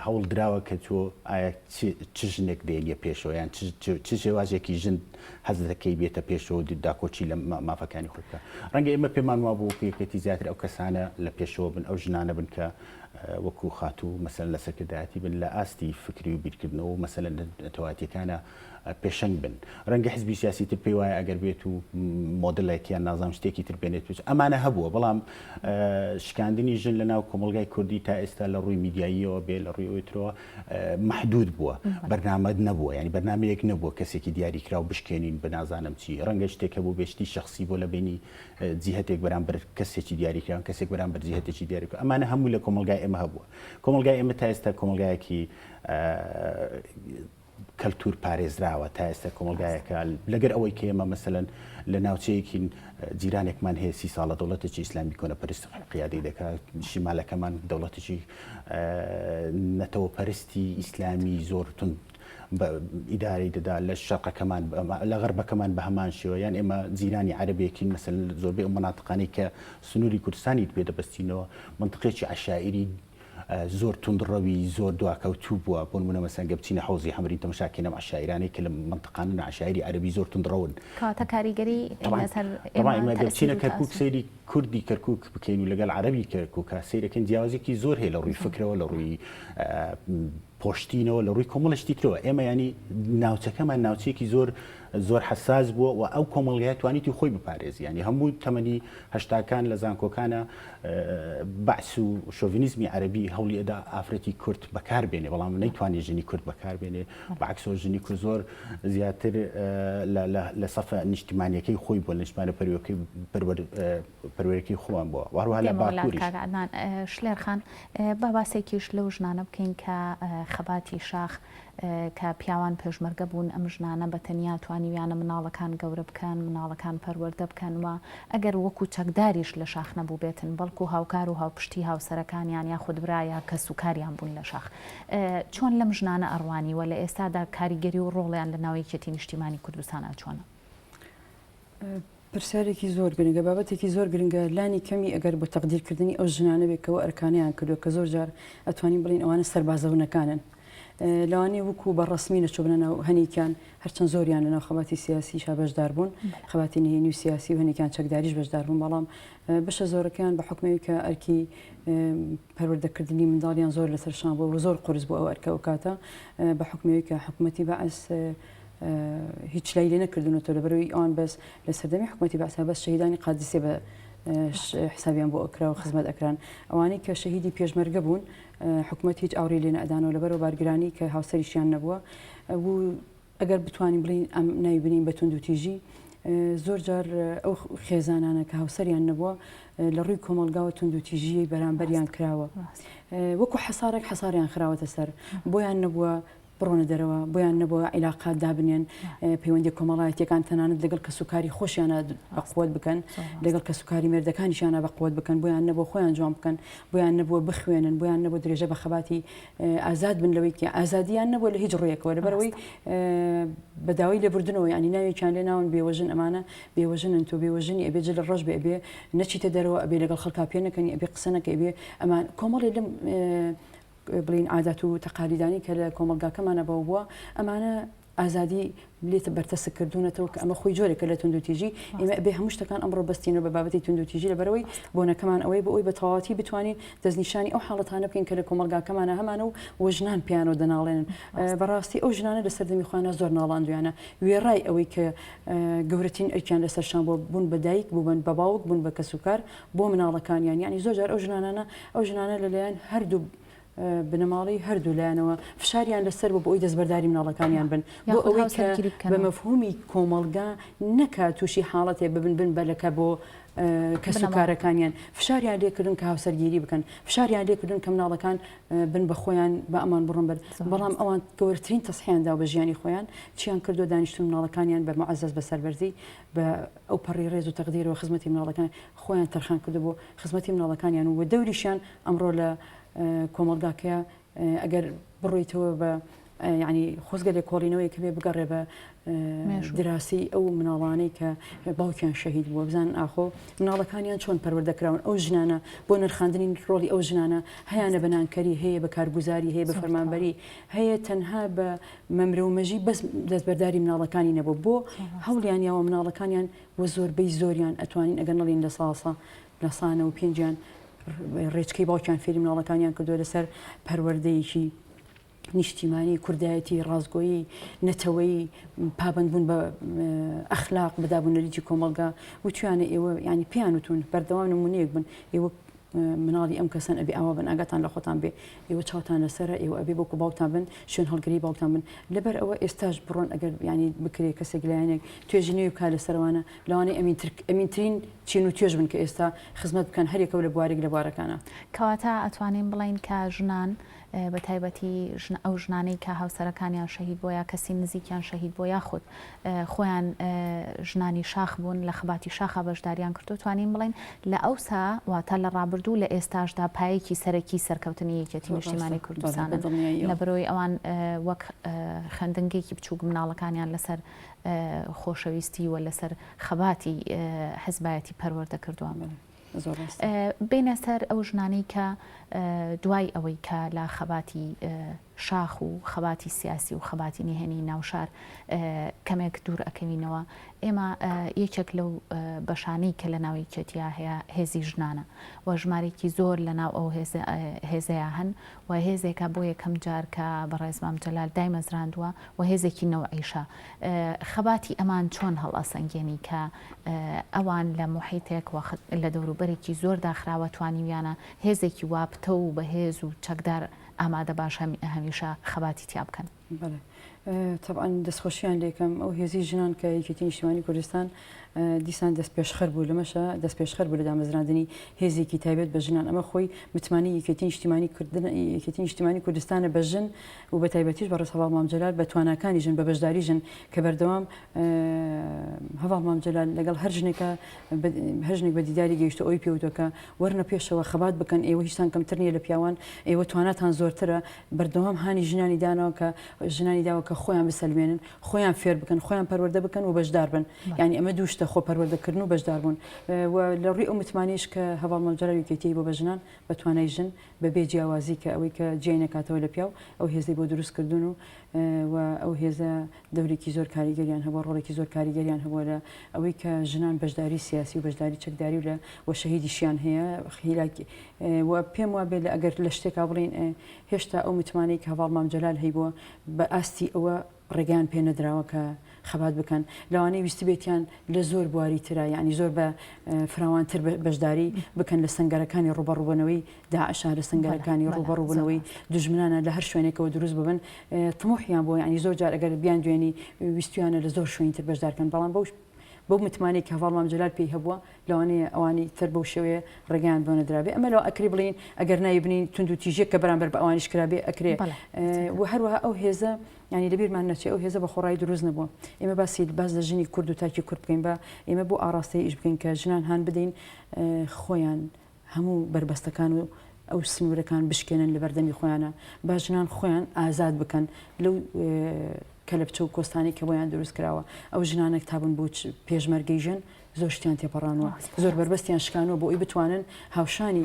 Speaker 3: هەوڵ دراوە کە تۆ ئایا چ ژنێک دێنیە پێشەوە یان چ شێوازێکی ژن حەز دەکەی بێتە پێشەوە داکۆکی لە مافەکانی خۆی بکە ڕەنگە ئێمە پێمان وابوو یەکێتی زیاتر ئەو کەسانە لە پێشەوە بن ئەو ژنانە بن کە وەکو خاتوو مەسەلەن لە سەرکردایەتی بن لە ئاستی فکری و بیرکردنەوە و مەسەلەن نەتەوایەتیەکانا پێشەنگ بن. رەنگە حزبی سیاسی تر پێی وایە ئەگەر بێت و مۆدلێک یان نازانم شتێکی تر بێنێت پێش ئەمانە هەبووە بەڵام شکاندنی ژن لە ناو کۆمەڵگای کوردی تا ئێستا لە ڕووی میدیاییەوە بێ لە ڕووی ئەوی ترەوە مەحدود بووە بەرنامەت نەبووە یانی بەرنامەیەک نەبووە کەسێکی دیاریکراو بشکێنین بە نازانم چی ڕەنگە شتێک هەبوو بێ شتی شەخسی بۆ لە بینی جیهەتێک بەرامبەر کەسێکی دیاریکراو کەسێک بەرامبەر جیهەتێکی دیاریکراو ئەمانە هەموو لە کۆمەڵگای ئێمە هەبووە کۆمەڵگای ئێمە تا ئێستا کۆمەڵگایەکی کەلتور پارێزراوە تا ئێستا کۆمەڵگایەکە لەگەر ئەوەی کە ئێمە مەسەلەن لە ناوچەیەکی جیرانێکمان هەیە سی ساڵە دەوڵەتێکی ئیسلامی کۆنەپەرست قیادەی دەکات شیمالەکەمان دەوڵەتێکی نەتەوەپەرستی ئیسلامی زۆر تون ئیدارەی دەدا لە شەرقەکەمان لە غەربەکەمان بە هەمان شێوە یان ئێمە جیرانی عەرەبێکین مەسەلەن زۆربەی ئەو مەناتقانەی کە سنووری کوردستانی پێ دەبەستینەوە منطقێکی عەشایری زۆر توندڕەوی زۆر دواکەوتوو بووە بۆ نمونە مەسەن گە بچینە حەوزی حەمرین تەمەشاکەین ئەم عەشایرانەی کە لە مەنتقانن عەشایری عەرەبی زۆر توندڕەون
Speaker 1: کەواتە کاریگەری لەسەر
Speaker 3: طبعا ئێمە گە بچینە کەرکوک سەیری کوردی کەرکوک بکەین و لەگەڵ عەرەبی کەرکوکا سەیرەکەین جیاوازێکی زۆر هەیە لە ڕووی فکرەوە لە ڕووی پۆشتینەوە لە ڕووی کۆمەڵە شتی ترەوە ئێمە ینی ناوچەکەمان ناوچەیەکی زۆر زۆر حساس بووە و ئەو کۆمەڵگای توانیتی خۆی بپارێزی ینی هەموو تەمەنی هەشتاکان لە زانکۆکانە بەعس و شۆڤینیزمی عەربی هەوڵی ئەدا ئافرەتی کورد بەکار بێنێ بەڵام نەیتوانی ژنی کورد بەکار بێنێ بەعکسەوە ژنی کورد زۆر زیاتر لە سەفە نیشتیمانیەکەی خۆی بووە لە نیشتمانە پەروەکەی پەروەرەکەی خۆمان بووە و هەروەها لە باکووریش.
Speaker 1: کاک عەدنان شلێر خان با باسێکیش لەو ژنانە بکەین کە خەباتی شاخ کە پیاوان پێشمەرگە بوون ئەم ژنانە بە تەنیا توانیویانە مناڵەکان گەورە بکەن مناڵەکان پەروەردە بکەن و ئەگەر وەکو چەکداریش لە شاخ نەبووبێتن بەڵکو هاوکار و هاوپشتی هاوسەرەکانیان یاخود برا یا کەسوکاریان بوون لە شاخ چۆن لەم ژنانە ئەڕوانی و لە ئێستادا کاریگەری و ڕۆڵیان لە ناو یەکێتی نیشتیمانی کوردستانا چۆنە؟
Speaker 2: پرسیارێکی زۆر گرنگە، بابەتێکی زۆر گرنگە، لانی کەمی ئەگەر بۆ تەقدیرکردنی ئەو ژنانە بێت کە ئەو ئەرکانەیان کردووە کە زۆر جار ئەتوانین بڵێین ئەوانە سەربازە ونەکانن. لەوانەیە وەکو بە ڕەسمی نەچووبنە ناو هەنێکیان هەرچەند زۆریان لەناو خەباتی سیاسیشا بەشدار بوون، خەباتی نهێنی و سیاسی و هەنێکیان چەکداریش بەشدار بوون، بەڵام بەشە زۆرەکەیان بە حوکمی ئەوەی کە ئەرکی پەروەردەکردنی منداڵیان زۆر لەسەر شان بووە و زۆر قورس بوو ئەو ئەرکە ئەو کاتە بە حوکمی ئەوەی کە حکومەتی بەعس هیچ لای لێ نەکردونەتەوە لەبەرئەوەی ئەوان بەس لە سەردەمی حکومەتی بەعسا بەس شەهیدانی قادسیە بە حسابیان بۆ ئەکرا و خزمەت ئەکران ئەوانەی کە شەهیدی پێشمەرگە بوون حکومەت هیچ ئاوڕی لێ نەئەدانەوە لەبەرەوە بارگرانی کە هاوسەریشیان نەبووە و ئەگەر بتوانین بڵین ئەم ناوی بنین بە توندوتیژی زۆر جار ئەو خێزانانە کە هاوسەریان نەبووە. لە ڕووی کۆمەڵگاوە توندوتیژیی بەرامبەریان کراوە. وەکو حەسارێک حەساریان خراوەتە سەر. بۆیان نەبووە بڕۆنە دەرەوە، بۆیان نەبووە عیلاقات دابنێن، پەیوەندیە کۆمەڵایەتیەکان تەنانەت لەگەڵ کەسوکاری خۆشیانە بە قوت بکەن، لەگەڵ کەسوکاری مێردەکانیشیانە بە قوت بکەن، بۆیان نەبووە خۆیان جوان بکەن، بۆیان نەبووە بخوێنن، بۆیان نەبووە درێژە بە خەباتی ئازاد بن لەوەی کە ئازادیان نەبووە لە هیچ ڕوویەکەوە لەبەرئەوەی بە داوای لێبوردنەوە یانی ناوێکیان لێ ناون بێوەژن ئەمانە بێوەژنن تۆ بێوەژنی ئەبێ جلت ڕەش بێ ئەبێ نەچیتە دەرەوە ئەبێ لەگەڵ خەڵکا پێ نەکەنی ئەبێ قسە نەکەی ئەبێ ئەمان کۆمەڵێ لەم بڵین عادات و تەقالیدانی کە لە کۆمەڵگاکەمانە باو بووە ئەمانە ئازادی لێت بەرتەسک کردوونەتەوە کە ئەمە خۆی جۆرێکە لە توندوتیژی ئێمە ئەبێ هەموو شتەکان ئەمڕۆ بەستینەوە بە بابەتی توندوتیژی لەبەرئەوەی بۆنەکەمان ئەوەیە بۆ ئەوەی بە تەواوەتی بتوانین دەستنیشانی ئەو حاڵەتانە بکەین کە لە کۆمەڵگاکەمانە هەمانە و و ژنان پێیانەوە دەناڵێنن بەڕاستی ئەو ژنانە لە سەردەمی خۆیانە زۆر ناڵاندویانە وێڕای ئەوەی کە گەورەترین ئەرکیان لەسەر شان بووە بوون بە دایک بوون بە باوک بوون بە کەسوکار بۆ مناڵەکانیان یانی زۆر جار ئەو ژنانانە ئەو ژنانە لەلایەن هەردوو بنەماڵەی هەردوو لایەنەوە فشاریان لەسەر بوو بۆ ئەوی دەستبەرداری مناڵەکانیان بن بۆ ئەوەی کە بە مەفهومی کۆمەڵگا نەکا تووشی حاڵەتێ ببن بن بە لەکە بۆ کەسوکارەکانیان فشاریان لێکردن کە هاوسەرگیری بکەن فشاریان لێکردن کە مناڵەکان بن بە خۆیان بە ئەمان بڕن بن بەڵام ئەوان گەورەترین تەسحیان دا بە ژیانی خۆیان چیان کردو دانیشتون مناڵەکانیان بە معزز بە سەربەرزی بە ئەو پەڕی ڕێز و تەقدیرەوە خزمەتی مناڵەکان خۆیان تەرخان کردو بۆ خزمەتی مناڵەکانیان و دەوریشیان ئەمڕۆ لە کۆمەڵگاکەیە ئەگەر بڕۆیتەوە بە یعنی خۆزگە لێکۆڵینەوەیەک هەبێ بگەڕێ بە دراسی ئەو مناڵانەی کە باوکیان شەهید بووە بزان ئاخۆ مناڵەکانیان چۆن پەروەردە کراون ئەو ژنانە بۆ نرخاندنی ڕۆڵی ئەو ژنانە هەیانە بە نانکەری هەیە بە کارگوزاری هەیە بە فەرمانبەری هەیە تەنها بە مەمرە و مەژی بەس دەستبەرداری مناڵەکانی نەبوو بۆ هەوڵیان یاوە مناڵەکانیان و زۆربەی زۆریان ئەتوانین ئەگەر نەڵین لە ساسە لە سانە و پێنجیان ڕێچکەی باوکیان فێری مناڵەکانیان کردووە لەسەر پەروەردەیەکی نیشتیمانی، کوردایەتی، ڕاستگۆیی، نەتەوەیی، پابەندبوون بە ئەخلاق، بە دابونەریتی کۆمەڵگا، وتویانە ئێوە یانی پێیان وتون بەردەوام نمونەیەک بن، ئێوە مناڵی ئەم کەسەن ئەبێ ئاوا بن، ئاگاتان لە خۆتان بێ، ئێوە چاوتان لەسەرە، ئێوە ئەبێ وەکو باوکتان بن، شوێن هەڵگری باوکتان بن. لەبەر ئەوە ئێستاش بڕۆن ئەگەر یانی بکرێ کەسێک لایەنێک توێژینەوەی بکا لەسەر ئەوانە، لەوانەیە ئەمینترین چین و توێژ بن کە ئێستا خزمەت بکەن هەریەکەو لە بوارێک لە بوارەکانا.
Speaker 1: کەواتە ئەتوانین بڵێین کە ژنان بە تایبەتی ئەو ژنانەی کە هاوسەرەکانیان شەهید بووە یا کەسی نزیکیان شەهید بووە یاخود خۆیان ژنانی شاخ بوون لە خەباتی شاخا بەشداریان کردووە توانین بڵێین لە ئەوسا واتە لە ڕابردوو لە ئێستاشدا پایەکی سەرەکی سەرکەوتنی یەکێتی نیشتیمانی کوردستانن لەبەرئەوەی ئەوان وەک خوێندنگەیەکی بچووک مناڵەکانیان لەسەر خۆشەویستی و لەسەر خەباتی حزبایەتی پەروەردە کردووە. بێینە سەر ئەو ژنانەی کە دوای ئەوەی کە لە خەباتی شاخ و خەباتی سیاسی و خەباتی نهێنی ناوشار کەمێک دوور ئەکەوینەوە ئێمە یەکێک لەو بەشانەی کە لە ناو یەکێتیا هەیە هێزی ژنانە و ژمارێکی زۆر لە ناو ئەو هێزەیە هەن و هێزێکە بۆ یەکەم جار کە بەڕێز مام جەلال دایمەزراندووە و هێزێکی نەوعیشە خەباتی ئەمان چۆن هەڵئەسەنگێنی کە ئەوان لە موحیتێک و لە دەوروبەرێکی زۆر داخراوە توانیویانە هێزێکی وا پتەو و بەهێز و چەکدار ئامادە باش هەمیشە خەباتی تیا بکەن؟
Speaker 2: بەڵێ تەبعەن دەستخۆشیان لێکەم ئەو هێزی ژنان کە یەکێتی نیشتیمانی کوردستان دیسان دەستپێشخەر بوو لەمەشە دەستپێشخەر بوو لە دامەزراندنی هێزێکی تایبەت بە ژنان ئەمە خۆی متمانەی یەکێتی نیشتیمانی کردن یەکێتی نیشتیمانی کوردستانە بە ژن و بە تایبەتیش بەڕێز هەڤاڵ مام جەلال بە تواناکانی ژن بە بەشداری ژن کە بەردەوام هەڤاڵ مام جەلال لەگەڵ هەر ژنێکە هەر ژنێک بە دیداری گەیشتە ئەوی پێوتوە کە وەرنە پێشەوە خەبات بکەن ئێوە هیچتان کەمتر نییە لە پیاوان ئێوە تواناتان زۆرترە بەردەوام هانی ژنانی دانەوە کە ژنانی داوە کە خۆیان بسەلمێنن خۆیان فێر بکەن خۆیان پەروەردە بکەن و بەشدار بن یعنی ئەمە دوو شتە خۆ پەروەردەکردن و بەشداربوون و لە ڕووی ئەو متمانەیش کە هەڤاڵ مام جەلال یەکێتیی بۆ بە ژنان بە توانای ژن بە بێ جیاوازی کە ئەوەی کە جیای نەکاتەوە لە پیاو ئەو هێزەی بۆ دروست کردوون و و ئەو هێزە دەورێکی زۆر کاریگەریان هەبووە ڕۆڵێکی زۆر کاریگەریان هەبووە لە ئەوەی کە ژنان بەشداری سیاسی و بەشداری چەکداری و لە و شەهیدیشیان هەیە هیلاک و پێم وابێ لە ئەگەر لە شتێکا بڵین هێشتا ئەو متمانەی کە هەڤاڵ مام جەلال هەیبووە بە ئاستی ئەوە ڕێگەیان پێ نەدراوە کە خەبات بکەن لەوانەیە ویستبێتیان لە زۆر بواری ترا یعنی زۆر بە فراوانتر بەشداری بکەن لە سنگەرەکانی ڕوبەڕوبەنەوەی داعشا لە سنگەرەکانی ڕوبەڕوبنەوەی دوژمنانە لە هەر شوێنێکەوە دروست ببن تموحیان بۆ یعنی زۆر جار ئەگەر بیان دوێنی ویستویانە لە زۆر شوێنی تر بەشدارکەن بەڵام بەو. بەو متمانەی کە هەڤاڵ مام جەلال پێی هەبووە لەوانەیە ئەوانی تر بەو شێوەیە ڕێگەیان بۆ نەدرابێ ئەمە لەوە ئەکرێ بڵێین ئەگەر ناوی بنێین توندوتیژیەک کە بەرامبەر بە ئەوانیش کرابێ ئەکرێ و هەروەها ئەو هێزە یانی لەبیرمان نەچێ ئەو هێزە بە خۆڕایی دروست نەبووە ئێمە باسی باس لە ژنی کورد و تاکی کورد بکەین بە ئێمە بۆ ئاڕاستەی ئیش بکەین کە ژنان هان بدەین خۆیان هەموو بەربەستەکان و ئەو سنوورەکان بشکێنن لە بەردەمی خۆیانە با ژنان خۆیان ئازاد بکەن لەو کەلەپچە و کۆستانی کە بۆیان دروست کراوە ئەو ژنانێک تا بوون بۆ پێشمەرگەی ژن زۆر شتیان تێپەڕانوە زۆر بەربەستیان شکانوە بۆ ئەوی بتوانن هاوشانی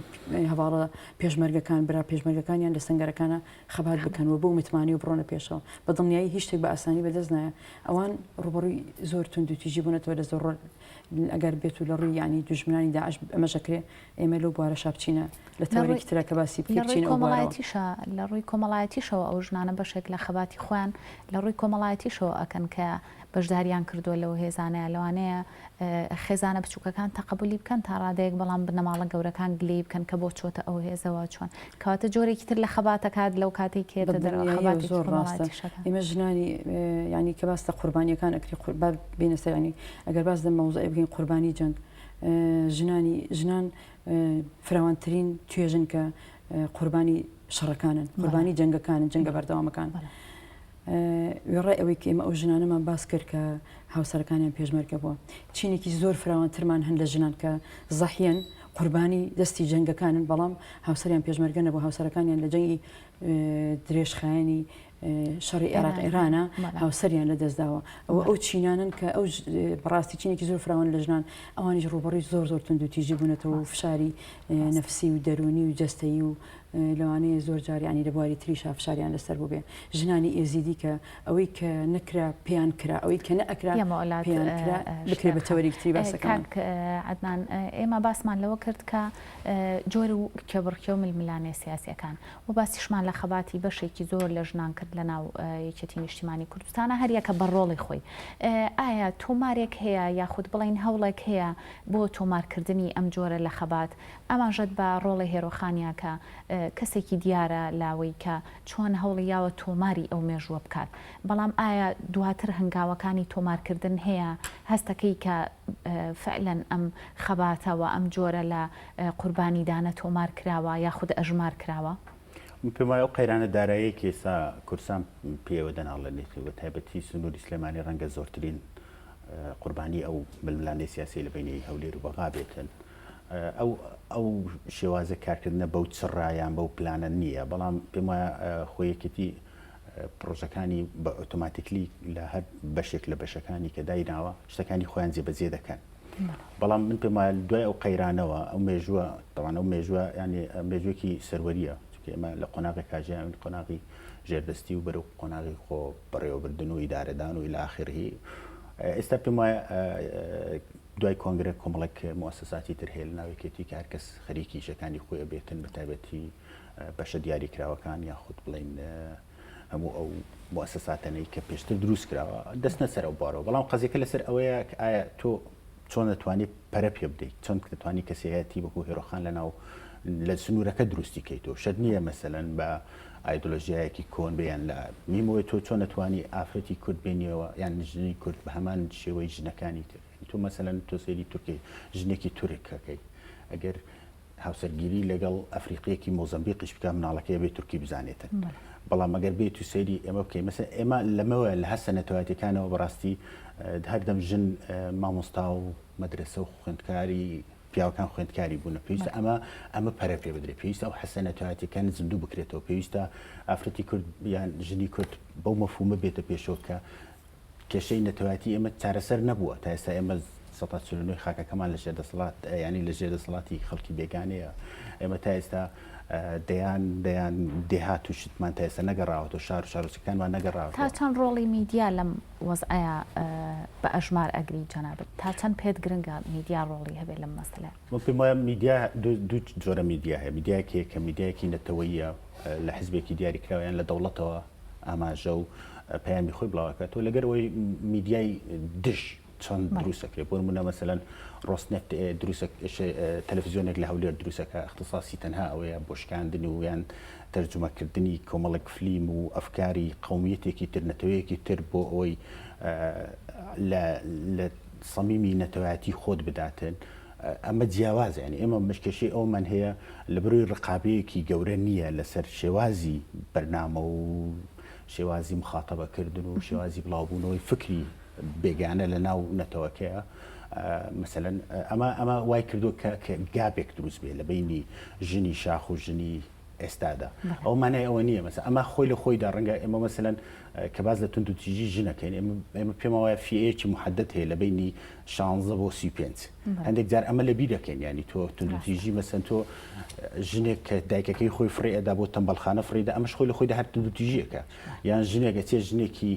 Speaker 2: هەواڵە پێشمەرگەکان برا پێشمەرگەکانیان لە سنگەرەکانە خەبات بکەن و بۆ متمانەی و بڕۆنە پێشەوە بە دڵنیایی هیچ شتێک بە ئاسانی بەدەست نایە ئەوان ڕوبەڕووی زۆر توندوتیژی بوونەتەوە لە زۆر ئەگەر بێت و لە ڕووی یانی دوژمنانی داعش ئەمەش ئەکرێ ئێمە لەو بوارەشا بچینە لە تەوەرێکی ترا کە باسی بکەی بچینە ئەو بوارەوە.
Speaker 1: لە ڕووی کۆمەڵایەتیشەوە ئەو ژنانە بەشێک لە خەباتی خۆیان لە ڕووی کۆمەڵایەتیشەوە ئەکەن کە بەشداریان کردووە لەو هێزانەیا لەوانەیە خێزانە بچووکەکان تەقەبولی بکەن تا ڕادەیەک بەڵام بنەماڵە گەورەکان گلەیی بکەن کە بۆ چۆتە ئەو هێزەوە چۆن کەواتە جۆرێکی تر لە خەبات ئەکات لەو کاتەی کە یەتە دەرەوە
Speaker 2: بەدڵنیاییەوە
Speaker 1: خەباتێکی
Speaker 2: زۆر ڕاستە
Speaker 1: کۆمەڵایەتیش ئەکات.
Speaker 2: ئێمە ژنانی یانی کە باس لە قوربانیەکان ئەکری با بێینە سەر یانی ئەگەر باس لە مەوزوعی بکەین قوربانی جەنگ ژنانی ژنان فراوانترین توێژن کە قوربانی شەڕەکانن قوربانی جەنگەکانن جەنگە بەردەوامەکان وێڕای ئەوەی کە ئێمە ئەو ژنانەمان باس کرد کە هاوسەرەکانیان پێشمەرگە بووە، چینێکی زۆر فراوانترمان هەن لە ژنان کە زەحیەن، قوربانی دەستی جەنگەکانن، بەڵام هاوسەریان پێشمەرگە نەبوو، هاوسەرەکانیان لە جەنگی درێژخایەنی شەڕی عێراق ئێرانە هاوسەریان لەدەستداوە. ئەوە ئەو چینانەن کە ئەو بەڕاستی چینێکی زۆر فراوان لە ژنان ئەوانیش ڕووبەڕووی زۆر زۆر توندوتیژی بوونەتەوە و فشاری نەفسی و دەروونی و جەستەیی و لەوانەیە زۆر جار یانی لە بواری تریشا فشاریان لەسەر بووبێ. ژنانی ئێزیدی کە ئەوەی کە نەکرا پێیان کرا، ئەوەی کە نەئەکرا پێیان کرا، بکرێ بە تەوەرێکی تری باسەکەمان.
Speaker 1: کاک عەدنان ئێمە باسمان لەوە کرد کە جۆر و کێبڕکێ و ململانێ سیاسیەکان و باسیشمان لە خەباتی بەشێکی زۆر لە ژنان کرد لە ناو یەکێتی نیشتیمانی کوردستانا هەریەکە بە ڕۆڵی خۆی ئایا تۆمارێک هەیە یاخود بڵێین هەوڵێک هەیە بۆ تۆمارکردنی ئەم جۆرە لە خەبات ئاماژەت بە ڕۆڵی هێرۆخانیا کە کەسێکی دیارە لاوەی کە چۆن هەوڵی یاوە تۆماری ئەو مێژووە بکات بەڵام ئایا دواتر هەنگاوەکانی تۆمارکردن هەیە هەستەکەی کە فعلەن ئەم خەباتە وە ئەم جۆرە لە قوربانیدانە تۆمار کراوە یاخود ئەژمار کراوە؟
Speaker 3: من پێم وایە ئەو قەیرانە داراییەی کە ئێستا کوردستان پێیەوە دەناڵێنێت و بە تایبەتی سنووری سلێمانی ڕەنگە زۆرترین قوربانی ئەو ململانێ سیاسیەی لە بەینی هەولێر و بەغا بێتن ئەو ئەو شێوازە کارکردنە بەو چڕە یان بەو پلانە نییە، بەڵام پێم وایە خۆ یەکێتی پڕۆژەکانی بە ئۆتۆماتیکلی لە هەر بەشێک لە بەشەکانی کە دایناوە شتەکانی خۆیان جێبەجێ دەکەن. بەڵام من پێم وایە دوای ئەو قەیرانەوە ئەو مێژووە تەوان ئەو مێژووە ینی مێژوویەکی سەروەریە چونکە ئێمە لە قۆناغێکا ژیاوین قۆناغی ژێردەستی و بەرەو قۆناغی خۆ بەڕێوەبردن و ئیدارەدان و إلى آخره ئێستا پێم وایە دوای کۆنگرە کۆمەڵێک موئەسەساتی تر هەیە لەناو یەکێتی کە هەرکەس خەریکی ئیشەکانی خۆی ئەبێتن بە تایبەتی بەشە دیاریکراوەکان یاخود بڵێین هەموو ئەو موئەسەساتەنەی کە پێشتر دروست کراوە دەستنە سەر ئەو بارەوە بەڵام قەزیەکە لەسەر ئەوەیە کە ئایا تۆ چۆن دەتوانی پەرە پێ بدەیت چۆن دەتوانی کەسایەتی وەکو هێرۆخان لەناو لە سنوورەکە دروستی کەیتەوە شەرت نییە مەسەلەن بە ئایدۆلۆژیایەکی کۆن بێ یان لە میمەوەی تۆ چۆن ئەتوانی ئافرەتی کورد بێنیەوە یان ژنی کورد بە هەمان شێوەی ژنەکانی تر تۆ مەسەلەن تۆ سەیری تورکی ژنێکی تورک ئەکەی ئەگەر هاوسەرگیری لەگەڵ ئەفریقیەکی مۆزەمبیقیش بکە مناڵەکەی بێ تورکی بزانێتن بەڵام ئەگەر بێت و سەیری ئێمە بکەین مەسەلەن ئێمە لەمەوە لە هەستە نەتەوایەتیەکانەوە بەڕاستی هەردەم ژن مامۆستا و مەدرەسە و خوێندکاری پیاوەکان خوێندکاری بوونە پێویستە ئەمە ئەمە پەرە پێ بدرێت پێویستە ئەو حەسە نەتەوایەتیەکان زیندوو بکرێتەوە پێویستە ئافرەتی کورد یان ژنی کورد بەو مەفهومە بێتە پێشەوە کە کێشەی نەتەوایەتی ئێمە چارەسەر نەبووە تا ئێستا ئێمە 149 خاکەکەمان لە ژێر دەسەڵات ینی لە ژێر دەسەڵاتی خەڵکی بێگانەیە ئێمە تا ئێستا دەیان دەیان دێهات و شتمان تا ئێستا نەگەڕاوەتەوە شار و شارۆچکەکانمان نەگەڕاوەتەوە.
Speaker 1: تا چەند ڕۆڵی میدیا لەم وەزعەیا بە ئەژمار ئەگری جەنابت؟ تا چەند پێت گرنگە میدیا ڕۆڵی هەبێ لەم مەسەلەیە؟
Speaker 3: من پێم وایە میدیا دوو جۆرە میدیا هەیە، میدیایەک هەیە کە میدیایەکی نەتەوەییە لە حزبێکی دیاریکراو یان لە دەوڵەتەوە ئاماژە و پەیامی خۆی بڵاوەکاتەوە، لەگەر ئەوەی میدیای دژ چۆن دروست ئەکرێت بۆ نمونە مەسەلەن ڕۆسنێت دروست تەلەفزیۆنێک لە هەولێر دروستەکە اختصاصی تەنها ئەوەیە بۆ شکاندن و یان تەرجومەکردنی کۆمەڵێک فلیم و ئەفکاری قومیەتێکی تر نەتەوەیەکی تر بۆ ئەوەی لە لە سەمیمی نەتەوایەتی خۆت بداتن ئەمە جیاوازە یانی ئێمە مشکێشەی ئەومان هەیە لە بەروی ڕقابەیەکی گەورە نییە لەسەر شێوازی بەرنامە و شێوازی مخاتەبەکردن و شێوازی بڵاوبوونەوەی فکری بێگانە لە ناو نەتەوەکەیە مەسەلەن ئەمە ئەمە وای کردووە کە گابێک دروست بێ لە بینی ژنی شاخ و ژنی ئێستادا ئەو مانای ئەوە نییە مەسە ئەمە خۆی لە خۆیدا ڕەنگە ئێمە مەسەلەن کە باز لە توندوتیژی ژنەکەین ئێمە پێمان وایە فیەیەکی محدد هەیە لە بینی 16 بۆ 35 هەندێک جار ئەمە لە بیر دەکەین ینی تۆ توندوتیژی مەسەن تۆ ژنێک کە دایکەکەی خۆی فڕێ ئەدا بۆ تەمبەڵخانە فڕیدا ئەمەش خۆی لە خۆیدا هەر توندوتیژیەکە یان ژنێک ئەچێ ژنێکی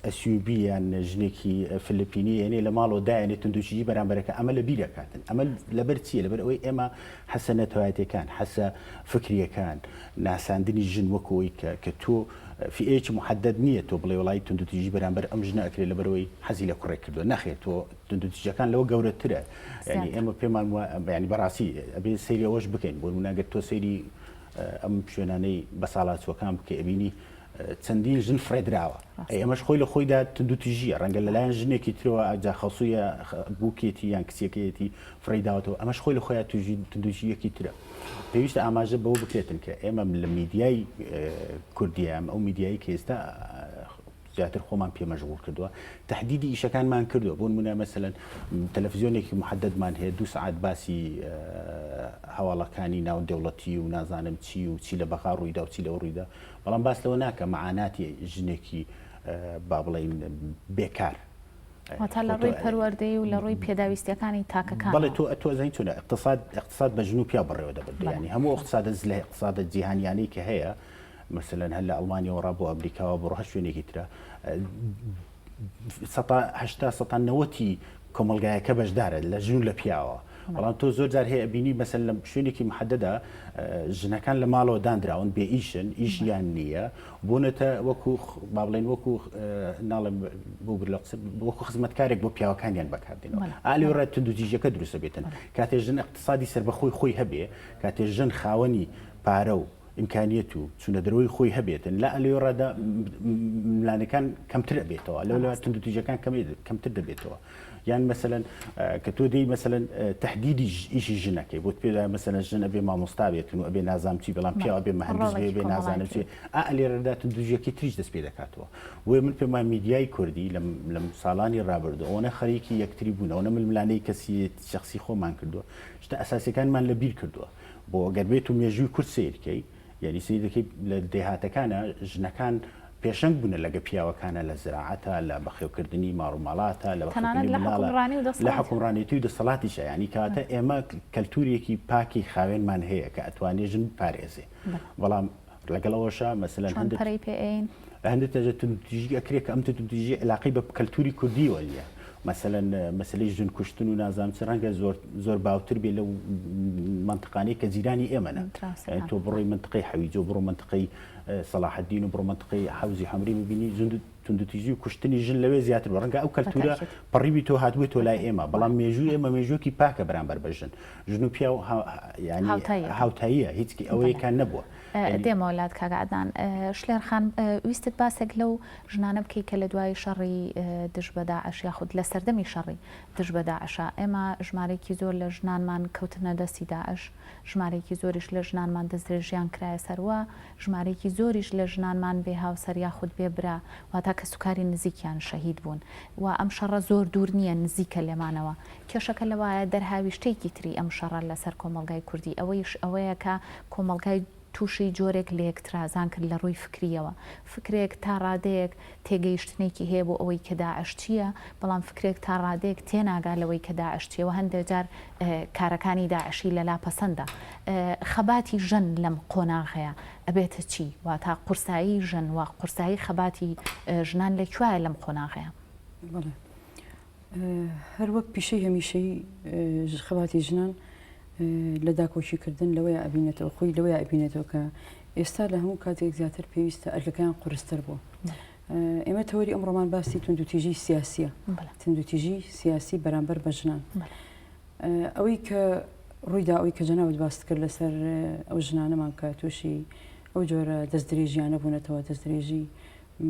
Speaker 3: ئەسیوبی یان ژنێکی فلپینی یعنی لە ماڵەوە دایەنێ توندوتیژی بەرامبەرەکە ئەمە لە بیر دەکاتن ئەمە لەبەر چییە لەبەر ئەوەی ئێمە حەسە نەتەوایەتیەکان، حەسە فکریەکان، ناساندنی ژن وەکو ئەوەی کە کە تۆ فیئەیەکی موحەدەد نییە تۆ بڵێی وەڵایی توندوتیژی بەرامبەر ئەم ژنە ئەکرێ لەبەرئەوەی حەزی لە کوڕێک کردووە نەخێر تۆ توندوتیژەکان لەوە گەورەترە یانی ئێمە پێمان وا یانی بەڕاستی ئەبێ سەیری ئەوەش بکەین بۆ نموونە گەر تۆ سەیری ئەم شوێنانەی بەساڵاچووەکان بکەی ئەبینی چەندین ژن فڕێدراوە ئەی ئەمەش خۆی لە خۆیدا توندوتیژیە ڕەنگە لەلایەن ژنێکی ترەوە ئەجا خەڵسوویە بووکێتی یان کچەکەیەتی فڕێی داوەتەوە ئەمەش خۆی لە خۆیان توژی توندوتیژیەکی ترە پێویستە ئاماژە بەوە بکرێتن کە ئێمە لە میدیای کوردیام ئەو میدیایی کە ئێستا زیاتر خۆمان پێ مەشغوڵ کردووە تهدیدی ئیشەکانمان کردووە بۆ نمونە مەسەلەن تەلەفزیۆنێکی محددمان هەیە دو سعات باسی هەواڵەکانی ناو دەوڵەتی و نازانم چی و چی لە بەغا ڕوویدا و چی لەوە ڕوویدا بەڵام باس لەوە ناکە مەعاناتی ژنێکی با بڵێین بێکار
Speaker 1: واتە لە ڕووی پەروەردەیی و لە ڕووی پێداویستیەکانی تاکەکان
Speaker 3: بەڵێ تۆ ئەتۆ ئەزانی چۆنە اقتصاد اقتصاد بە ژن و پیاو بەڕێوە دەبردرێ یانی هەموو اقتصادە زلە اقتصادە جیهانیانەی کە هەیە مەسەلەن هەر لە ئەڵمانیاوە ڕا بۆ ئەمریکاوە بڕۆ هەر شوێنێکی ترە سەتا هەشتا سەتا نەوەتی کۆمەڵگایەکە بەشدارە لە ژن و لە پیاوە بەڵام تۆ زۆر جار هەیە ئەبینی مەسەل لە شوێنێکی محەدەدا ژنەکان لە ماڵەوە دانراون بێ ئیشن ئیشیان نییە بوونەتە وەکو با بڵێن وەکو ناڵێم بۆ لە قسە وەکو خزمەتکارێک بۆ پیاوەکانیان بەکاردێنەوە ئالێ توندوتیژیەکە دروستە بێتن کاتێ ژن اقتصادی سەربەخۆی خۆی هەبێ کاتێ ژن خاوەنی پارە و ئیمکانیەت و چونە دەرەوەی خۆی هەبێتن لە ئەلێڕەدا ململانێکان کەمتر ئەبێتەوە لەولا توندوتیژەکان کەمتر دەبێتەوە یان مەسەلەن کە تۆ دێی مەسەلەن تهدیدی ئیشی ژنەکەی بۆت پێدا مەسەلەن ژن ئەبێ مامۆستا بێتن و ئەبێ نازام چی بەڵام پیاو ئەبێ مهندس بێ بێ نازانم چی ئا لێرەدا توندوتیژیەکەی تریش دەست پێ دەکاتەوە بۆیە من پێم وایە میدیای کوردی لەم لەم ساڵانی ڕابردوو ئەوەنە خەریکی یەکتری بوون ئەوەنە ململانێی کەسی شەخسی خۆمان کردووە شتە ئەساسیەکانمان لە بیر کردووە بۆ گەر بێت و مێژووی کورد سەیر کەی یانی سەیر دەکەی لە دێهاتەکانە ژنەکان پێشەنگ بوونە لەگە پیاوەکانە لە زراعەتە لە بەخێوکردنی ماڕ و ماڵاتە لە
Speaker 1: تەنانەت
Speaker 3: بەخێوکردنی
Speaker 1: لە
Speaker 3: مناڵە
Speaker 1: حوکمڕانی و
Speaker 3: لە
Speaker 1: دەسەڵاتیش.
Speaker 3: حوکمڕانێتی و دەسەڵاتیشە یانی کەواتە ئێمە کەلتوورێکی پاکی خاوێنمان هەیە کە ئەتوانێ ژن بپارێزێ بەڵام لەگەڵ ئەوەشا مەسەلەن
Speaker 1: چۆن
Speaker 3: هەندێک
Speaker 1: پەرەی پێ ئەیەین؟
Speaker 3: هەندێک تەژە توندوتیژی ئەکرێ کە ئەم توندوتیژی علاقەی بە کەلتوری کوردیەوە نییە مەسەلەن مەسەلەی ژن کوشتن و نازانم چ ڕەنگە زۆر زۆر باوتر بێ لەو مەنتقانەی کە جیرانی ئێمەنە
Speaker 1: دراوسێکان.
Speaker 3: تۆ بڕۆی مەنتقەی حەویجە و بڕۆ مەنتقەی سەڵاحەدین و بڕۆ مەنتقەی حەوزی حەمری ببینی زوند توندوتیژی و کوشتنی ژن لەوێ زیاتر بووە ڕەنگە ئەو کەلتورە
Speaker 1: بەتاکید.
Speaker 3: پەڕیبیتەوە هاتبێتەوە لای
Speaker 1: بەتاکید.
Speaker 3: ئێمە بەڵام مێژووی ئێمە مێژوویەکی پاکە بەرامبەر بە ژن ژن و پیاو یانی
Speaker 1: هاوتاییەکە.
Speaker 3: هاوتاییە هیچ
Speaker 1: بەڵێ.
Speaker 3: ئەوەیەکان نەبووە.
Speaker 1: دێمەوە لات کاک عەدنان. شلێر خان ویستت باسێک لەو ژنانە بکەی کە لە دوای شەڕی دژ بە داعش یاخود لە سەردەمی شەڕی دژ بە داعشا ئێمە ژمارەیەکی زۆر لە ژنانمان کەوتنە دەستی داعش ژمارەیەکی زۆریش لە ژنانمان دەستدرێژیان کرایە سەر و ژمارەیەکی زۆریش لە ژنانمان بێ هاوسەر یاخود بێ برا واتا کەسوکاری نزیکیان شەهید بوون و ئەم شەڕە زۆر دوور نییە نزیکە لێمانەوە کێشەکە لەوایە دەرهاویشتەیەکی تری ئەم شەڕە لەسەر کۆمەڵگای کوردی ئەوەیش ئەوەیە کە کۆمەڵگای تووشی جۆرێک لەیەکترازان کرد لە ڕووی فکرییەوە. فکرێک تا ڕادەیەک تێگەیشتنێکی هەیە بۆ ئەوەی کە داعش چییە، بەڵام فکرێک تا ڕادەیەک تێناگا لەوەی کە داعش چییە و هەندێ جار کارەکانی داعشی لەلا پەسەندە. خەباتی ژن لەم قۆناغەیا ئەبێتە چی؟ واتا قورسایی ژن و قورسایی خەباتی ژنان لە کوایە لەم قۆناغەیا؟
Speaker 2: بەڵێ. هەر وەک پیشەی هەمیشەیی خەباتی ژنان لە داکۆکی کردن لەوەیە ئەبینێتەوە خۆی لەوەیە ئەبینێتەوە کە ئێستا لە هەموو کاتێک زیاتر پێویستە ئەرکەکەیان قورستر بووە. ئێمە تەوەری ئەمڕۆمان باسی توندوتیژی سیاسیە توندوتیژی سیاسی بەرامبەر بە ژنان ئەوەی کە ڕوویدا ئەوی کە جەنابت باست کرد لەسەر ئەو ژنانەمان کە تووشی ئەو جۆرە دەستدرێژیانە بوونەتەوە دەستدرێژی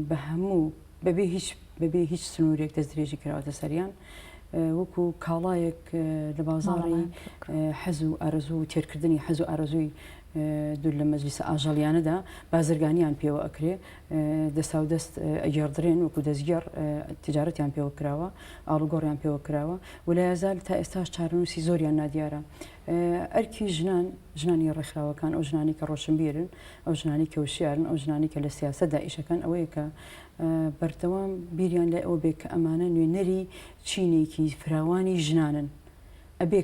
Speaker 2: بە هەموو بەبێ هیچ بەبێ هیچ سنوورێک دەستدرێژی کراوەتە سەریان. وەکو کاڵایەک لە بازاڕی حەز و ئارەزوو و تێرکردنی حەز و ئارەزووی دوور لە مەجلیسە ئاژەڵیانەدا بازرگانیان پێوە ئەکرێ، دەستاودەست ئەگێڕدرێن وەکو دەستگێڕ تجارەتیان پێوە کراوە، ئاڵوگۆڕیان پێوە کراوە و لایەزال تا ئێستاش چارەنووسی زۆریان نادیارە. ئەرکی ژنان، ژنانی ڕێکخراوەکان، ئەو ژنانەی کە ڕۆشنبیرن، ئەو ژنانەی کە وشیارن، ئەو ژنانەی کە لە سیاسەتدا ئیشەکەن ئەوەیە کە بەردەوام بیریان لای ئەوە بێت کە ئەمانە نوێنەری چینێکی فراوانی ژنانن ئەبێ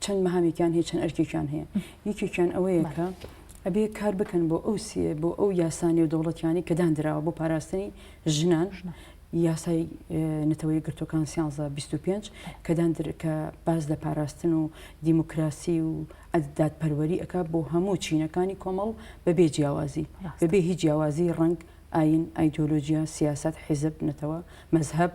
Speaker 2: چەند مەهامێکیان هەیە چەند ئەرکێکیان هەیە یەکێکیان ئەوەیە کە ئەبێ کار بکەن بۆ ئەو بۆ ئەو یاسا نێودەوڵەتیانەی کە داندراوە بۆ پاراستنی ژنان یاسای نەتەوە یەکگرتووەکان 1325 کە داندر کە باس لە پاراستن و دیموکراسی و دادپەروەری ئەک بۆ هەموو چینەکانی کۆمەڵ بەبێ جیاوازی بەبێ هیچ جیاوازی ڕەنگ ئایین، ئایدیۆلۆجیا، سیاسەت، حیزب، نەتەوە، مەزهەب،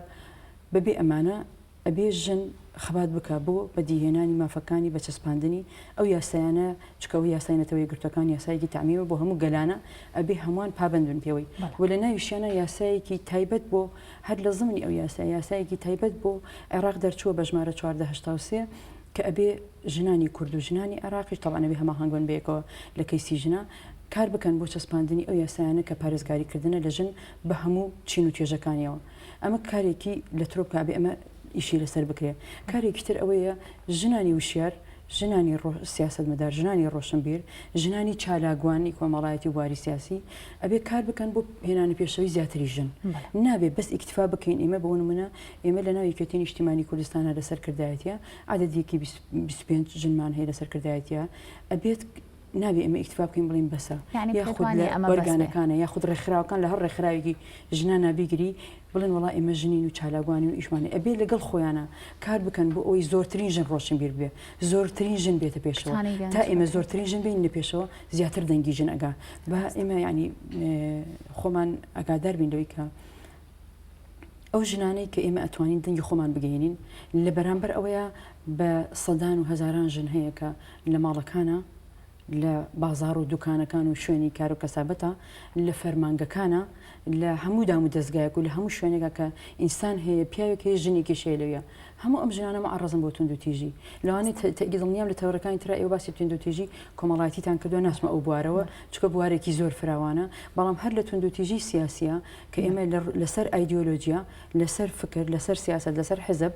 Speaker 2: بەبێ ئەمانە ئەبێ ژن خەبات بکا بۆ بەدیهێنانی مافەکانی بە چەسپاندنی ئەو یاسایانە، چونکە ئەوە یاسای نەتەوە یەکگرتووەکان یاسایەکی تەعمیمە بۆ هەموو گەلانە ئەبێ هەمووان پابەند بن پێوەی و لە ناویشیانە یاسایەکی تایبەت بۆ هەر لە زمنی ئەو یاسایە یاسایەکی تایبەت بۆ عێراق دەرچووە بە ژمارە 1483 کە ئەبێ ژنانی کورد و ژنانی عێراقیش تەبعەن ئەبێ هەماهەنگ بن بەیەکەوە لە کەیسی ژنا کار بکەن بۆ چەسپاندنی ئەو یاسایانە کە پارێزگاری کردنە لە ژن بە هەموو چین و توێژەکانیەوە. ئەمە کارێکی لە ترۆپکا ئەبێ ئەمە ئیشی لەسەر بکرێ. کارێکی تر ئەوەیە ژنانی وشیار، ژنانی سیاسەتمەدار، ژنانی ڕۆشنبیر، ژنانی چالاکوانی کۆمەڵایەتی و بواری سیاسی ئەبێ کار بکەن بۆ هێنانە پێشەوەی زیاتری ژن. نابێ بەس ئیکتفا بکەین ئێمە بۆ نمونە ئێمە لە ناو یەکێتی نیشتیمانی کوردستانا لە سەرکردایەتیە عەدەدێکی 25 ژنمان هەیە لە سەرکردایەتیە ئەبێت نابێ ئێمە ئیکتفا بکەین بڵێین بەسە
Speaker 1: یانی پێت
Speaker 2: یاخود
Speaker 1: وا
Speaker 2: لە
Speaker 1: نییە ئەمە بەس بێ؟
Speaker 2: ئۆرگانەکانە یاخود ڕێکخراوەکان لە هەر ڕێکخراوێکی ژنانا بیگری بڵێن وەڵا ئێمە ژنین و چالاکوانین و ئیشمان هەیە ئەبێ لەگەڵ خۆیانا کار بکەن بۆ ئەوەی زۆرترین ژن ڕۆشنبیر ببێ زۆرترین ژن بێتە پێشەوە
Speaker 1: کچانی گەنج
Speaker 2: تا ئێمە
Speaker 1: بەتایبەت.
Speaker 2: زۆرترین ژن بێنینە پێشەوە زیاتر دەنگی ژن ئەگا با ئێمە یانی خۆمان ئاگادار بین لەوەی کە ئەو ژنانەی کە ئێمە ئەتوانین دەنگی خۆمان بگەینین لە بەرامبەر ئەوەیە بە سەدان و هەزاران ژن هەیە کە لە ماڵەکانە لە بازار و دوکانەکان و شوێنی کار و کەسابەتە لە فەرمانگەکانە لە هەموو دام و دەستگایەک و لە هەموو شوێنێکا کە ئینسان هەیە پیاوێک هەیە ژنێکیش هەیە لەویا هەموو ئەم ژنانە معەڕەزن بۆ توندوتیژی لەوانەیە تەئکید دڵنیام لە تەوەرەکانی ترا ئێوە باسی توندوتیژی کۆمەڵایەتیتان کردووە ناچمە ئەو بوارەوە چونکە بوارێکی زۆر فراوانە بەڵام هەر لە توندوتیژی سیاسیە کە ئێمە لەسەر ئایدیۆلۆجیا، لەسەر فکر، لەسەر سیاسەت، لەسەر حزب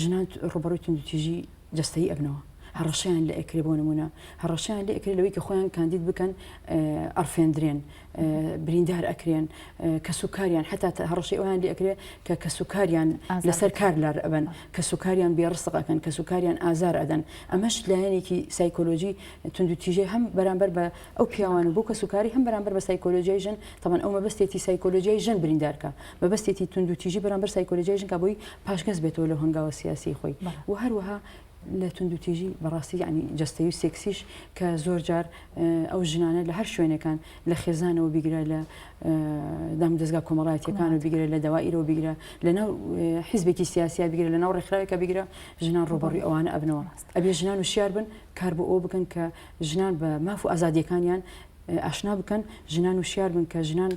Speaker 2: ژنان ڕووبەڕووی توندوتیژی جەستەیی ئەبنەوە. هەڕەشەیان لێ ئەکرێ بۆ نموونە هەڕەشەیان لێ ئەکرێ لەوەی کە خۆیان کاندید بکەن ئەڕفێندرێن، بریندار ئەکرێن، کەسوکاریان حەتا هەڕەشەی ئەویان لێ ئەکرێ کە کەسوکاریان لەسەر کار لار ئەبەن، کەسوکاریان بێڕسق ئەکەن، کەسوکاریان ئازار ئەدەن. ئەمەش لایەنێکی سایکۆلۆجی توندوتیژی هەم بەرامبەر بە ئەو پیاوان و بۆ کەسوکاری هەم بەرامبەر بە سایکۆلۆجیای ژن، تەبعەن ئەو مەبەستێتی سایکۆلۆجیای ژن بریندار کا، مەبەستێتی توندوتیژی بەرامبەر سایکۆلۆجیای ژن کا بۆی پاشگەز بێتەوە لەو هەنگاوە سیاسیەی خۆی و هەروەها لە توندوتیژی بەڕاستی یانی جەستەیی و سێکسیش کە زۆر جار ئەو ژنانە لە هەر شوێنێکان لە خێزانەوە بیگرە لە دامودەزگا کۆمەڵایەتیەکانەوە بیگرە لە دەوائیرەوە بیگرە لە ناو حیزبێکی سیاسیا بیگرە لە ناو ڕێکخراوێکە بیگرە ژنان ڕووبەڕووی ئەوانە ئەبنەوە ئەبێ ژنان وشیار بن کار بۆ ئەوە بکەن کە ژنان بە ماف و ئازادییەکانیان ئاشنا بکەن، ژنان وشیار بن کە ژنان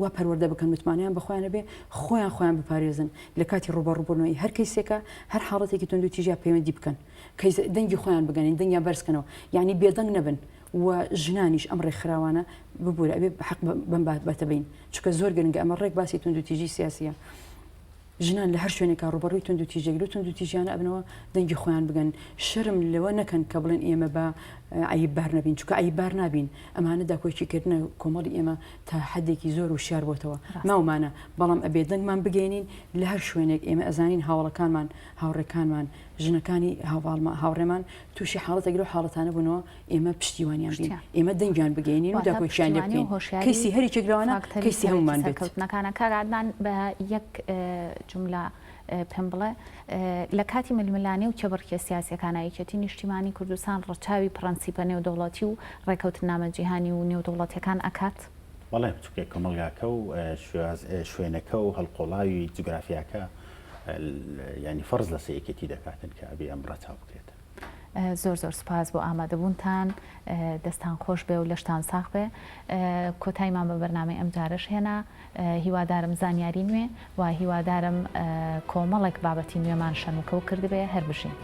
Speaker 2: وا پەروەردە بکەن متمانەیان بە خۆیان هەبێ، خۆیان خۆیان بپارێزن لە کاتی ڕووبەڕووبوونەوەی هەر کەیسێکا، هەر حاڵەتێکی توندوتیژیا پەیوەندی بکەن، کەیس دەنگی خۆیان بگەنین، دەنگیان بەرز کەنەوە، یانی بێدەنگ نەبن و ژنانیش ئەم ڕێکخراوانە ببورە ئەبێ حەق بەم بابەتە بەین، چونکە زۆر گرنگە ئەمە ڕێک باسی توندوتیژی سیاسییە. ژنان لە هەر شوێنێکا ڕووبەڕووی توندوتیژێک لەو توندوتیژیانە ئەبنەوە دەنگی خۆیان بگەن، شەرم لەوە نەکەن کە بڵێن ئێمە با عەیب بار نەبین، چونکە عەیب بار نابین، ئەمانە داکۆکی کردنە کۆمەڵی ئێمە تا حەدێکی زۆر وشیار بۆتەوە ماومانە، بەڵام ئەبێ دەنگمان بگەیەنین لە هەر شوێنێک ئێمە ئەزانین هاوەڵەکانمان، هاوڕێکانمان، ژنەکانی هاوڕێمان تووشی حاڵەتێک لەو حاڵەتانە بوونەوە ئێمە پشتیوانیان بین، ئێمە دەنگیان بگەیەنین و داکۆکییان لێ بکەین، کەیسی هەر یەکێک لەوانە کەیسی هەموومان بێت.
Speaker 1: سەرکەوتنەکانە. کاک عەدنان بە یەک جوملە پێم بڵێ لە کاتی ململانێ و کێبڕکێ سیاسیەکانا یەکێتی نیشتیمانی کوردستان ڕەچاوی پڕەنسیپە نێودەوڵەتی و ڕێکەوتننامە جیهانی و نێودەوڵەتیەکان ئەکات؟
Speaker 3: بەڵێ چونکە کۆمەڵگاکە و شوێنەکە و هەڵقۆڵاوی جوگرافیاکە یانی فەرز لەسەر یەکێتی دەکاتن کە ئەبێ ئەم ڕەچاو بکرێت.
Speaker 1: زۆر زۆر سوپاس بۆ ئامادەبوونتان دەستان خۆش بێ و لەشتان ساغ بێ. کۆتایمان بە بەرنامەی ئەمجارەش هێنا. هیوادارم زانیاری نوێ و هیوادارم کۆمەڵێک بابەتی نوێمان شەنوکەو کردبێ. هەر بژین.